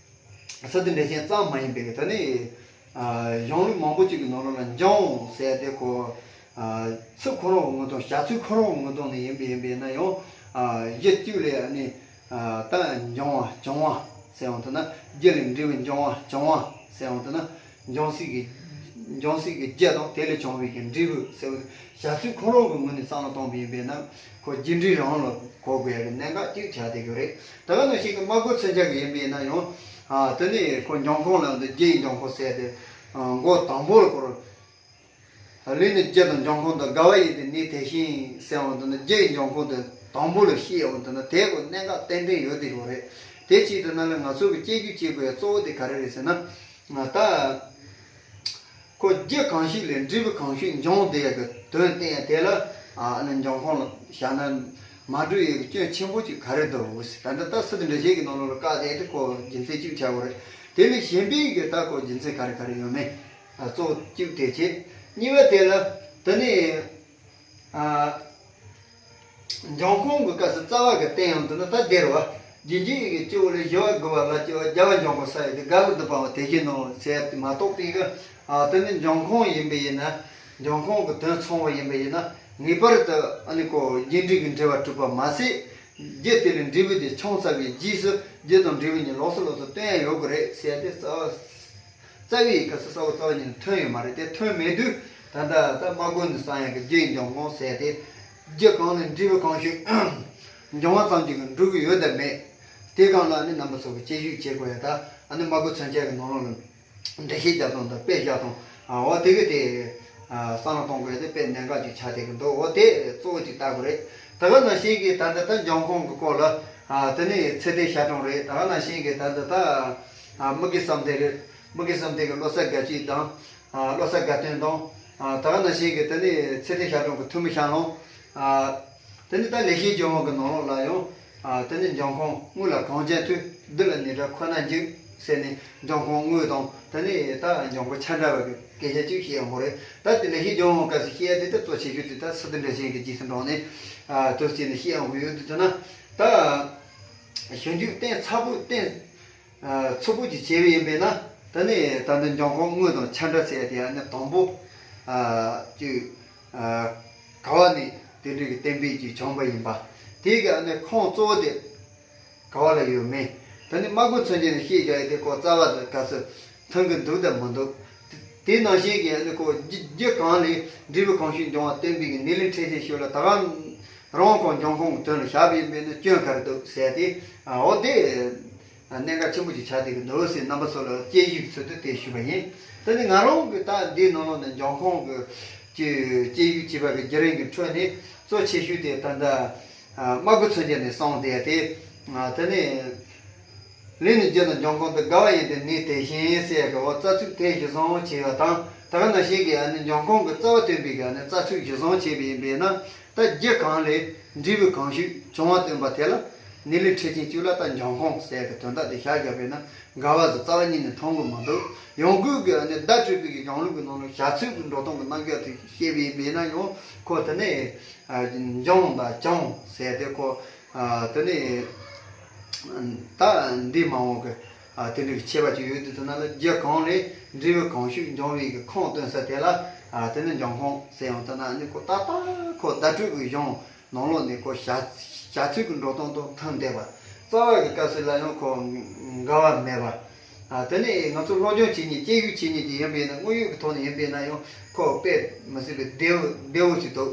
སི་ཏུ་འགྲེལ་ཆེན་ཙམ་མ་ཡིན་པའི་གི། ད་ནི། ཨ། གཞུང་ལུགས་མང་པོ་ཅིག་གི་ནང་ལོགས་ལ་འབྱུང་ཟེར་དེ་ཁོ། ཨ། ཚིག་ཁོ་རང་གི་ངོས་དང་བྱ་ཚིག་ཁོ་རང་གི་ངོས་དང་ནས་ཡིན་པ་ཡིན་པས་ན་ཡང་། ཨ། གཞི་གཅིག་ལས་ཨ་ནི། ཨ། ད་འབྱུང་བ་བྱུང་བ་ཟེར་ཡོང་དུས་ན། རྒྱུ་ལས་འབྲས་བུ་འབྱུང་བ་བྱུང་བ་ཟེར་ཡོང་དུས་ན། འབྱུང་སའི་གི། འབྱུང་སའི་གི་རྒྱུ་དང་དེ་ལས་བྱུང་བའི་གི་འབྲས་བུ་ཟེར་བ། བྱ་ཚིག་ཁོ་རང་གི་ངོས་ནས་བསམ་བློ་གཏོང་བ་ཡིན་པས་ན། ཁོ་རྒྱུ་འབྲས་རང་ལ་གོ་དགོས་ཡ་གི་གནད་འགག་ཅིག་ཆགས་བསྡད་ཀྱི་རེད། ད་ག་ནང་བཞིན་གི་སྨྲ་སྒོ་མཚོན་བྱ་གི་ཡིན་པས་ན་ཡང་། ཨ། དེ་ནི་ཁོ་འབྱུང་ཁུངས་ལ་འདི་རྒྱུ་ཡི་འབྱུང་ཁུངས་ཟེར་དེ། ཨ། མགོ་དང་པོ་ལ་ཁོ། ལས་ནི་རྒྱུ་དང་འབྱུང་ཁུངས་དང་། དགའ་བ་ཡིན་ཏེ་ནུས་དེ་བཞིན་ཟེར་བ་འདི་ནི་རྒྱུ་ཡི་འབྱུང་ཁུངས་དེ་དང་པོ་ལ་བཤད་ཡོང་དུས་ན། དེ་ཁོ་གནད་འགག་ཏན་ཏན་ཡོད་དེ་ཡོད་རེད། དེ་བྱས་དུས་ན་ལ་ང་ཚོ་གི་དཔྱད་བརྗོད་བྱེད་དགོས་ཡ་གཙོ་བོ་དེ་ག་རེ་རེད་ཟེར་ན། ད་ཁོ་རྒྱུ་གང་ཞིག་ལས་འབྲས་བུ་གང་ཞིག་འབྱུང་དེ་ཡ་གི་དོན་བསྟན་ཡ་དེ་ལ། ཨ། ཨ་ནི་འབྱུང་ཁུངས་ལ་བཞག་ན་མ་འགྲོ་ཡ་གི་སྐྱོན་ཆེན་པོ་ཅིག་ག་རེ་འདུག་ཟེར། ད་ལྟ་ད་སི་ཏུ་འགྲེལ་ཆེན་གྱི་ནང་ལོགས་ལ་བཀག་དེ་དེ་ཁོ་རྒྱུ་མཚན་གཅིག་ཆགས་ཡོད་རེད། དེ་ལས་གཞན་པའི་གི་ད་ཁོ་རྒྱུ་མཚན་ག་རེ་ག་རེ་ཡོད་མེད། ཨ། གཙོ་བོ་གཅིག་དེ་བྱས། གཉིས་པ་དེ་ལ་དེ་ནི། ཨ། འབྱུང་ཁུངས་ཀྱི་སྐབས་སུ་རྩ་བ་གི་བསྟན་ཡོང་དུས་ན། ད་དེ་རེད་བ། རྒྱུ་འབྲས་ཀྱི་སྐྱེ་བོ་ལས། བཞི་བ་དགུ་བ་ལ་སྐྱེ་བ། བརྒྱ་བ་འབྱུང་པོ་ས་ཡི་དེ། དགའ་བ་སྡུག་པའམ་དེ་བཞིན་ནོ་ཟེར་དེ་མ་གཏོགས་པའི་གི། ཨ། དེ་ནི་འབྱུང་ཁུངས་ཡིན་པ་ཡིན་ན། འབྱུང་ཁུངས་ཀྱི་དོན་མཚུངས་པ་ཡིན་པ་ཡིན་ན། ངེས་པར་དུ་ཨ་ནི་ཁོ་རྒྱུ་འབྲས་ཀྱི་འབྲེལ་བ་གྲུབ་པ་མ་ཟད། རྒྱུ་དེ་ལས་འབྲས་བུ་དེ་བྱུང་ཚར་བའི་རྗེས་སུ་རྒྱུ་དང་འབྲས་བུ་གཉིས་ལོགས་སུ་ལོགས་སུ་བསྟན་ཡ་ཡོད་དགོས་རེད་ཟེར་དེ། རྩ་བ། རྩ་བའི་སྐབས་སུ་ས་བོན་རྩ་བ་ཉིད་ནས་ཐོན་ཡོད་མ་རེད། དེ་ཐོན་མེད་དུས་ད་ལྟ་ད་སྨྲ་སྒོ་ནས་བསམ་ཡག་གི་རྒྱུ་ཡི་འབྱུང་ཁུངས་ཟེར་དེ། རྒྱུ་གང་ལས་འབྲས་བུ་གང་ཞིག་འབྱུང་བ་ཙམ་གྱིས་འགྲུབ་ཀྱི་ཡོད་དམ་མེད། དེ་སྒང་ལ་ནི་རྣམ་པ་ཚོ་གིས་དཔྱད་ཞིབ་བྱེད་དགོས་ཡ། ད་ཨ་ནི་སྨྲ་སྒོ་མཚོན་བྱ་གི་ནང་ལོགས་ལ་འགྲེལ་བཤད་རྒྱབ་སྟངས་དང་དཔེ་བཞག་སྟངས། ཨ། འོ་དེ་གི་དེ། ཨ། བསམ་བློ་གཏོང་དགོས་ཡ་དེ་དཔེ་གནད་འགག་ཅིག་ཆགས་བསྡད་ཀྱི་འདུག་འོ་དེ་གཙོ་བོ་ཅིག་ལྟ་དགོས་རེད། ད་ག་ནང་བཞིན་གྱི་ད་ལྟ་ད་འབྱུང་ཁུངས་ཀྱི་སྐོར་ལ། ཨ། དེ་ནི་ཚད་ལྡན་ཞར་གྲངས་རེད། ད་ག་ནང་བཞིན་གྱི་ད་ལྟ་ད། ཨ། དམིགས་བསལ་བསམ་གཏན་རེད། དམིགས་བསལ་བསམ་གཏན་གྱི་བློ་གསལ་དགའ་སྐྱིད་དང་། ཨ། བློ་གསལ་དགའ་སྟོན་དང་། ཨ། ད་ག་ནང་བཞིན་གྱི་དེ་ནི་ཚད་ལྡན་ཞར་གྲངས་ཀྱི་ཐུ་མི་ཤ་ལོང་། ཨ། དེ་ནི་ད་ལེགས་བཤད་ལྗོན་དབང་གི་ནང་ལོགས་ལ་ཡང་། ཨ། དེ་ནི་འབྱུང་ཁུངས་དངོས་ལ་གང་ཅན་ཐུག། སྡུག་ལ་ནི་དགྲ་ཁོ་ན་འཇིགས་ཟེར་ནས། འབྱུང་ཁུངས་དངོས་དང་དེ་ནི་ད་འབྱུང་ཁུངས་ཆ་འདྲ་བ་གི་སྐད་ཆ་ཅིག་བཤད་ཡོང་གི་རེད། ད་དེ་ལེགས་བཤད་ལྗོན་དབང་སྐབས་སུ་བཤད་ཡ་དེ་ད་གཙོ་ཆེ་ཤོས་དེ་ད་སི་ཏུ་འགྲེལ་ཆེན་གྱི་རྗེས་སུ་འབྲངས་ནས། ཨ། དུ་བྱས་ནས་བཤད་ཡོང་གི་ཡོད་དུས་ན། ད་ཞིབ་འཇུག་གཏིང་ཚ་པོ་གཏིང་ཚུགས་པོ་ཅིག་བྱས་པ་ཡིན་པས་ན། ད་ནི་ད་ལྟ་འབྱུང་ཁུངས་དངོས་དང་ཆ་འདྲ་ཟེར་ཡ་དེ་ཡང་ནི་དང་པོ། ཨ། ཅིག་ཨ། ག་བ་ནས་དེ་འདྲ་གི་གཏན་འབེབས་ཅིག་བྱུང་པ་ཡིན་པ། དེ་གི་ཨ་ནི་ཁུངས་གཙོ་བོ་དེ་ག་བ་ལ་ཡོད་མེད། ད་ནི་སྨྲ་སྒོ་མཚོན་བྱེད་ནས་བཤད་རྒྱག་ཡ་དེ་ཁོ་རྩ་བ་དང་སྐབས་སུ་མཐུན་གི་འདུག་དང་མི་འདུག་དེ་ནང་བཞིན་གྱི་ཨ་ནི་ཁོ་རྒྱུ་རྒྱུ་གང་ལས་འབྲས་བུ་གང་ཞིག་འབྱུང་བ་སྟོན་པའི་གི་ནི་ལས་འཕྲལ་ཆེན་ཤོས་ལ་ད་ག་རང་ཁོ་འབྱུང་ཁུངས་ཀྱི་དོན་ལ་བཞག་པ་ཡིན་པས་ན་སྐྱོན་ག་རེ་འདུག་ཟེར་ཏེ། ཨ། འོ་དེ་གནད་འགག་ཆེན་པོ་ཅིག་ཆགས་བསྡད་ཀྱི་འདུག་ཟེར་རྣམ་པ་ཚོ་ལ་དཔྱད་ཞིབ་ཚུལ་དུ་དེ་ཞུས་པ་ཡིན། ད་ནི་ང་རང་གི་ད་འདིའི་ནང་ལོགས་ནས་འབྱུང་ཁུངས་ཀྱི་ ཀྱི་སྐྱེ་ཡུལ་བྱས་པ་གི་བརྒྱུད་རིམ་གྱི་ཁྲོད་ནས་གཙོ་ཆེ་ཤོས་དེ་ད་ལྟ་སྨྲ་སྒོ་མཚོན་ཆ་ནས་གསུངས་བསྡད་དེ། དེ་ནས་ལས་ནི་རྒྱུ་དང་འབྱུང་ཁུངས་དང་། དགའ་བ་ཡིན་ཏེ་ནི་དེ་བཞིན་ཟེར་གི་འོ་རྩ་ཚིག་དེ་གཞིར་བཟུང་བྱས་པ་དང་། ད་ག་ནང་བཞིན་གྱི་ཨ་ནི་འབྱུང་ཁུངས་ཀྱི་རྩ་བ་སྟོན་པའི་གི་ཨ་ནི་རྩ་ཚིག་གཞིར་བཟུང་བྱས་པ་ཡིན་པས་ན། ད་རྒྱུ་གང་ལས་འབྲས་བུ་གང་ཞིག་འབྱུང་བ་སྟོན་པ་དེ་ལ་ནི་ལས་འཕྲལ་ཕྱིན་གཅིག་ལ་ད་འབྱུང་ཁུངས་ཟེར་གི་དོན་དག་དེ་བཞག་བཞག་པས་ན། འགལ་བ་ཟེར་རྩ་བ་ཉིད་ནས་མཐོང་གི་མི་འདུག་ཡང་སྒོས་ཀྱི་ཨ་ནི་བརྡ་སྤྲོད་པའི་གི་གཞུང་ལུགས་ཀྱི་ནང་ལ་བྱ་ཚིག་གི་འགྲོ་སྟངས་ཀྱི་རྣམ་གཞག་དེ་བཤད་པ་ཡིན་པས་ན། ཡང་ཁོ་དེ་ནས་འབྱུང་དང་བྱུང་ཟེར་ཏེ་ཁོ་དེ་ནས་ད་འདི་མ་འོངས་ཀྱི་དེ་འདྲའི་ཁྱད་པར་ཅིག་ཡོད་དུས། དེ་ན་ལ་རྒྱུ་གང་ལས་འབྲས་བུ་གང་ཞིག་འབྱུང་བའི་གི་ཁུངས་སྟོན་ས་དེ་ལ་དེ་ནི་འབྱུང་ཁུངས་ཟེར། ཡང་དེ་ན་ནི་ཁོ་ཏག་ཏག་ཁོ་བརྡ་སྤྲོད་ཀྱི་གཞུང་ནང་ལོགས་ནས་ཁོ་བྱ་བྱ་ཚིག་གི་འགྲོ་སྟངས་དང་མཐུན་བསྡད་པ། རྩ་བ་གི་སྐབས་སུ་ལ་ཡང་ཁོ་འགལ་བ་མེད་པ། ཨ། དེ་ནས་ང་ཚོ་སློབ་སྦྱོང་བྱེད་མཁན་སྐྱེ་ཡུལ་བྱེད་མཁན་དེ་ཡིན་པས་ན། དངོས་ཡོད་ཀྱི་ཐོག་ནས་ཡིན་པས་ན་ཡང་ཁོ་དཔེ་མི་སྲིད་པའི་བདེ་བོ་བདེ་བོ་ཞིག་འདུག་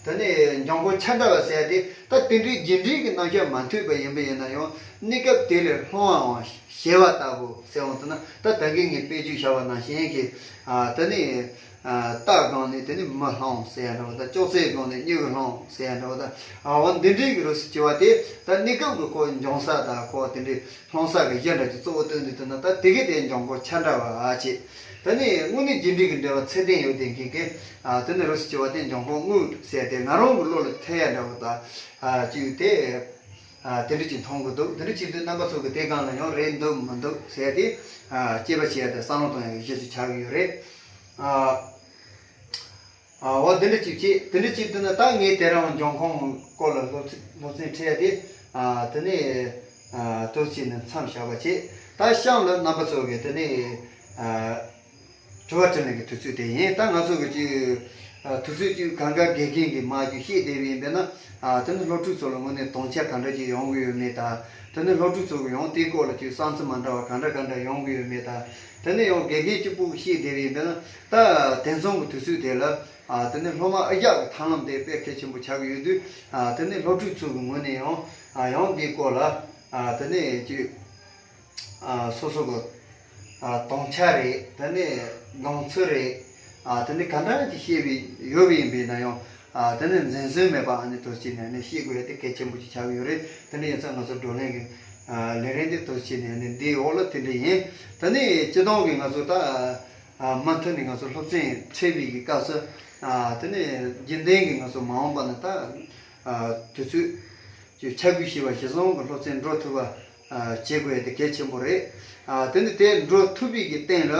དེ་ནས་འབྱུང་ཁུངས་ཆ་འདྲ་བ་ཟེར་ཏེ། ད་དེ་འདྲའི་རྒྱུ་འབྲས་ཀྱི་རྣམ་གཞག་མ་མཐུན་པ་ཡིན་པ་ཡིན་ན་ཡང་། གནས་སྐབས་དེ་ལས་སློང་བའམ་བྱེད་པ་ལྟ་བུ་ཟེར་འོང་དུས་ན། ད་ད་གིན་ངས་དཔེ་བརྗོད་བྱས་པ་ནང་བཞིན་གྱི། ཨ། དེ་ནས། ཨ། རྟ་སྒང་ནས་དེ་ནས་མི་སློང་ཟེར་ཡ་འདྲ་བོ་དང་། ཅོག་ཙེའི་སྒང་ནས་སྨྱུ་གུ་སློང་ཟེར་ཡ་འདྲ་བོ་དང་། ཨ། འོ་འདི་འདྲའི་གི་རོ་སུ་བྱེད་པ་དེ། ད་གནས་སྐབས་ཀྱི་ཁོ་འབྱུང་ས་དང་ཁོ་དེ་འདྲའི་སློང་ས་གི་གཞི་འདྲ་ཅིག་གཙོ་བོ་བཏོན་དུས། དེ་ན་ད་དེ་གི་དེ་འབྱུང་ཁུངས་ཆ་འདྲ་བ་བྱེད། དེ་ནས་དངོས་གནས་རྒྱུ་འབྲས་ཀྱི་འབྲེལ་བ་ཚད་ལྡན་ཡོད་བསྡད་མཁན་གྱི། ཨ། དེ་ནས་རོ་སུ་བྱེད་པ་དེ་འབྱུང་ཁུངས་དངོས་ཟེར་ཏེ་ང་རང་གི་བློ་ལ་ཐེ་ཡ་འདྲ་བོ་དང་། ཨ། ཅིག་དེ། ཨ། དེ་འདྲ་ཅིག་མཐོང་གི་འདུག་དེ་འདྲ་བྱེད་དུས་རྣམ་པ་ཚོ་གི་དེ་སྒང་ལ་ཡང་རེད་འདུག་མི་འདུག་ཟེར་ཏེ། ཨ། དཔྱད་པ་བྱེད་ཡ་དང་བསམ་བློ་གཏོང་ཡ་གི་གཞི་ཞིག་ཆགས་ཀྱི་ཡོད་རེད། ཨ། ཨ། འོ་འདི་འདྲ་ཅིག་བྱེད། དེ་འདྲ་བྱེད་དུས་ན་ད་ངས་དེ་རིང་འབྱུང་ཁུངས་སྐོར་ལ་སློབ་ཚན་སློབ་ཚན་ཁྲིད་ཡ་དེ། ཨ། དེ་ནས། ཨ། དུ་བྱས་ནས་མཚམས་བཞག་པ་བྱེད། ད་གཤམ་ལ་རྣམ་པ་ཚོ་གི་དེ་ནས། ཨ། དྲི་བ་དྲིས་ལན་གྱི་དུས་ཚོད་དེ་ཡིན། ད་ང་ཚོ་གི་ཅིག་ཨ། དུས་ཚོད་ཅིག་གང་ག་དགེ་རྒན་གྱིས་མར་ཅིག་བཤད་བསྡད་པ་ཡིན་པས་ན། ཨ། དེ་ནི་སློབ་ཕྲུག་ཚོ་ལ་དངོས་གནས་དོན་ཆ་ག་འདྲ་ཅིག་ཡོང་གི་ཡོད་མེད་དང་། དེ་ནི་སློབ་ཕྲུག་ཚོ་གི་ཡང་དེའི་སྐོར་ལ་ཅིག་བསམ་ཚུལ་མ་འདྲ་བ་ག་འདྲ་ག་འདྲ་ཡོང་གི་ཡོད་མེད་དང་། དེ་ནི་ཡང་དགེ་རྒན་གཅིག་པུ་བཤད་བསྡད་པ་ཡིན་པས་ན། ད་དེང་སང་གི་དུས་ཚོད་དེ་ལ། ཨ། དེ་ནི་སློབ་མ་ཨ་རྒྱག་གི་ཐབས་ལམ་དེ་དཔེ་གལ་ཆེན་པོ་ཆགས་ཀྱི་ཡོད་དུས། ཨ། དེ་ནི་སློབ་ཕྲུག་ཚོ་གི་ངོས་ནས་ཡང་། ཨ། ཡང་འདིའི་སྐོར་ལ། ཨ། དེ་ནི་ཅིག་ཨ། སོ་སོ་གི། ཨ། དོན་ཆ་རེད། དེ་ནས་དགོངས་ཚུལ་རེད། ཨ། དེ་ནས་ག་འདྲ་ཅིག་བཤད་པའི་ཡོད་པ་ཡིན་པས་ན་ཡང་། ཨ། དེ་ནས་འཛེམ་ཟོན་མེད་པ་ཨ་ནི་དུ་བྱས་ནས་ནི་བཤད་དགོས་ཡ་དེ་གལ་ཆེན་པོ་ཅིག་ཆགས་ཀྱི་ཡོད་རེད། དེ་འདྲ་ཡིན་ཙང་ང་ཚོ་བགྲོ་གླེང་གི། ཨ། ལས་རིམ་དེ་དུ་བྱས་ནས་ནི་འདིའི་འོག་ལ་དེ་འདྲ་ཡིན། དེ་ནས་སྤྱི་བཏང་གི་ང་ཚོ་ད། ཨ། མུ་མཐུད་ནས་ང་ཚོ་སློབ་ཚན་ཁྲིད་པའི་གི་སྐབས་སུ། ཨ། དེ་ནས་རྒྱུན་ལྡན་གྱི་ང་ཚོ་མ་འོངས་པ་ན་ད། ཨ། དུས་ཚོད་ཀྱི་འཆར་འགོད་བྱས་པ་གཞིར་བཟུང་གི་སློབ་ཚན་འགྲོ་ཐུབ་པ། ཨ། བྱེད་དགོས་ཡ་དེ་གལ་ཆེན་པོ་རེད། ཨ། དེ་ནི་དེ་འགྲོ་ཐུབ་པའི་གི་སྟེང་ལ།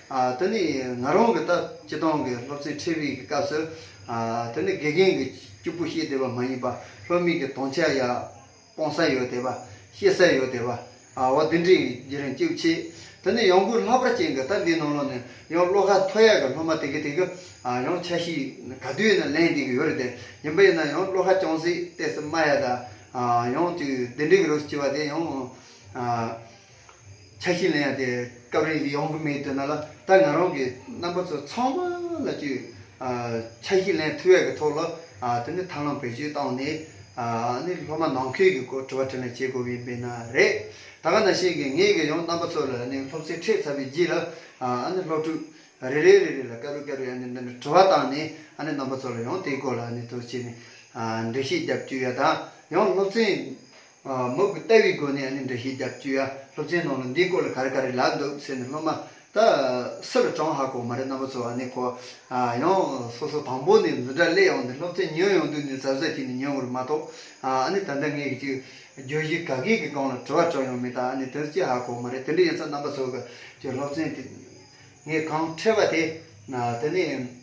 ཨ། དེ་ནི་ང་རང་གི་ད་སྤྱི་བཏང་གི་སློབ་ཚན་ཁྲིད་པའི་གི་སྐབས་སུ། ཨ། དེ་ནི་དགེ་རྒན་གྱིས་གཅིག་པུ་བཤད་བསྡད་པ་མ་ཡིན་པ། སློབ་མའི་གི་དོན་ཆ་ཡ། སྤོང་ས་ཡོད་བསྡད་པ། ཤེས་ས་ཡོད་བསྡད་པ། ཨ། འོ་དེ་འདྲའི་བརྒྱུད་རིམ་གཅིག་བྱས། དེ་ནས་ཡང་སྒོས་ལྷག་པར་ཅན་གྱི་ད་འདིའི་ནང་ལོགས་ནས་ཡང་བློ་ཁ་མཐོ་ཡ་གི་སློབ་མ་དེ་གི་དེ་གི། ཨ། ཡང་ཆ་ཤས་ག་དུས་ཡིན་ན་ལེན་བསྡད་ཀྱི་ཡོད་རེད་དེ། ཡིན་པ་ཡིན་ན་ཡང་བློ་ཁ་ཅུང་ཟད་ཏོག་ཙམ་དམའ་ཡ་དང་། ཨ། ཡང་ཅིག་དེ་འདྲའི་གི་རོ་སྐྱེ་བ་དེ་ཡང་། ཨ། ཆ་ཤས་ལེན་ཡ་དེ་སྐབས་རེ་ཡོང་གི་མེད་དུས་ན་ལ། ད་ང་རང་གིས་རྣམ་པ་ཚོ་ཚང་མ་ལ་ཅིག་ཨ། ཆ་ཤས་ལེན་ཐུབ་ཡ་གི་ཐོག་ལ། ཨ། དེ་ནི་ཐབས་ལམ་བེད་སྤྱོད་བཏང་ནས། ཨ། ནི་སློབ་མ་ནང་ཁུལ་གྱི་སྐོར་དྲི་བ་དྲིས་ལན་བྱེད་དགོས་པ་ཡིན་པས་ན་རེད། ད་ག་ནང་བཞིན་གྱི་ངས་གི་ཡང་རྣམ་པ་ཚོ་ལ་ནི་སློབ་ཚན་ཁྲིད་ཚར་བའི་རྗེས་ལ། ཨ། ནི་སློབ་ཕྲུག་རེ་རེ་རེ་རེ་ལ་དཀར་རུ་དཀར་རུ་ཡ་ནི་འདི་ནི་དྲི་བ་བཏང་ནས། ཨ་ནི་རྣམ་པ་ཚོ་ལ་ཡང་དེའི་སྐོར་ལ་ནི་དུ་བྱས་ནས། ཨ། འགྲེལ་བཤད་རྒྱབ་བཅུག་ཡ་དང་། ཡང་སློབ་ཚན། ཨ། མུ་གུ་ལྟ་བའི་སྒོ་ནས་ཨ་ནི་འགྲེལ་བཤད་རྒྱབ་བཅུག་ཡ། སློབ་ཚན་ནང་ལ་འདིའི་སྐོར་ལ་ག་རེ་ག་རེ་ལབ་འདུག་ཟེར་ནས། སློབ་མ་ད་སུ་ལ་དྲངས་ཧ་གོ་མ་རེད། རྣམ་པ་ཚོ་ཨ་ནི་ཁོ། ཨ། ཡང་སོ་སོ་དང་པོ་ནས་འཛིན་གྲྭ་སླེབས་ཡོང་དུས་སློབ་ཚན་ཉོས་ཡོང་དུས་ནས་གཟབ་གཟབ་བྱས་ནས་ཉོས་དགོས་རེད་མ་གཏོགས། ཨ། ཨ་ནི་ད་ལྟ་ངས་ཀྱི་བརྗོད་གཞི་ག་གེ་གི་སྒང་ལ་དྲི་བ་དྲངས་ཡོང་མེད་དང་། ཨ་ནི་དེ་ཚོ་ཅི་ཧ་གོ་མ་རེད། དེ་འདྲ་ཡིན་ཙང་རྣམ་པ་ཚོ་གི་ཀྱི་སློབ་ཚན་དེ། ངས་གང་འཕྲད་པ་དེ། ཨ། དེ་ནས།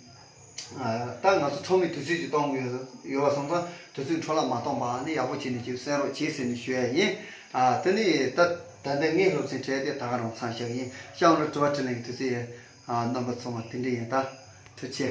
ཨ། ད་ང་ཚོ་ཚང་མས་དུས་ཚོད་ཅིག་གཏོང་གི་ཡོད་ཡོད་པ་སོང་ཙང་། དུས་ཚོད་འཕྲོ་བརླག་མ་གཏོང་པ་ནི་ཡག་པོ་བྱས་ནས་ཅིག་གསན་རོགས་བྱེད་ཟེར་ནས་ཞུ་ཡ་ཡིན། ཨ། དེ་ནས་ད་ད་ལྟ་ངའི་སློབ་ཚན་ཁྲིད་དེ་ད་ག་རང་མཚམས་བཞག་གི་ཡིན། གཤམ་ལ་དྲི་བ་དྲིས་ལན་གྱི་དུས་ཚོད་ཡིན། ཨ། རྣམ་པ་ཚང་མ་དེ་འདྲ་ཡིན། ད་ཐུགས་རྗེ་ཆེ།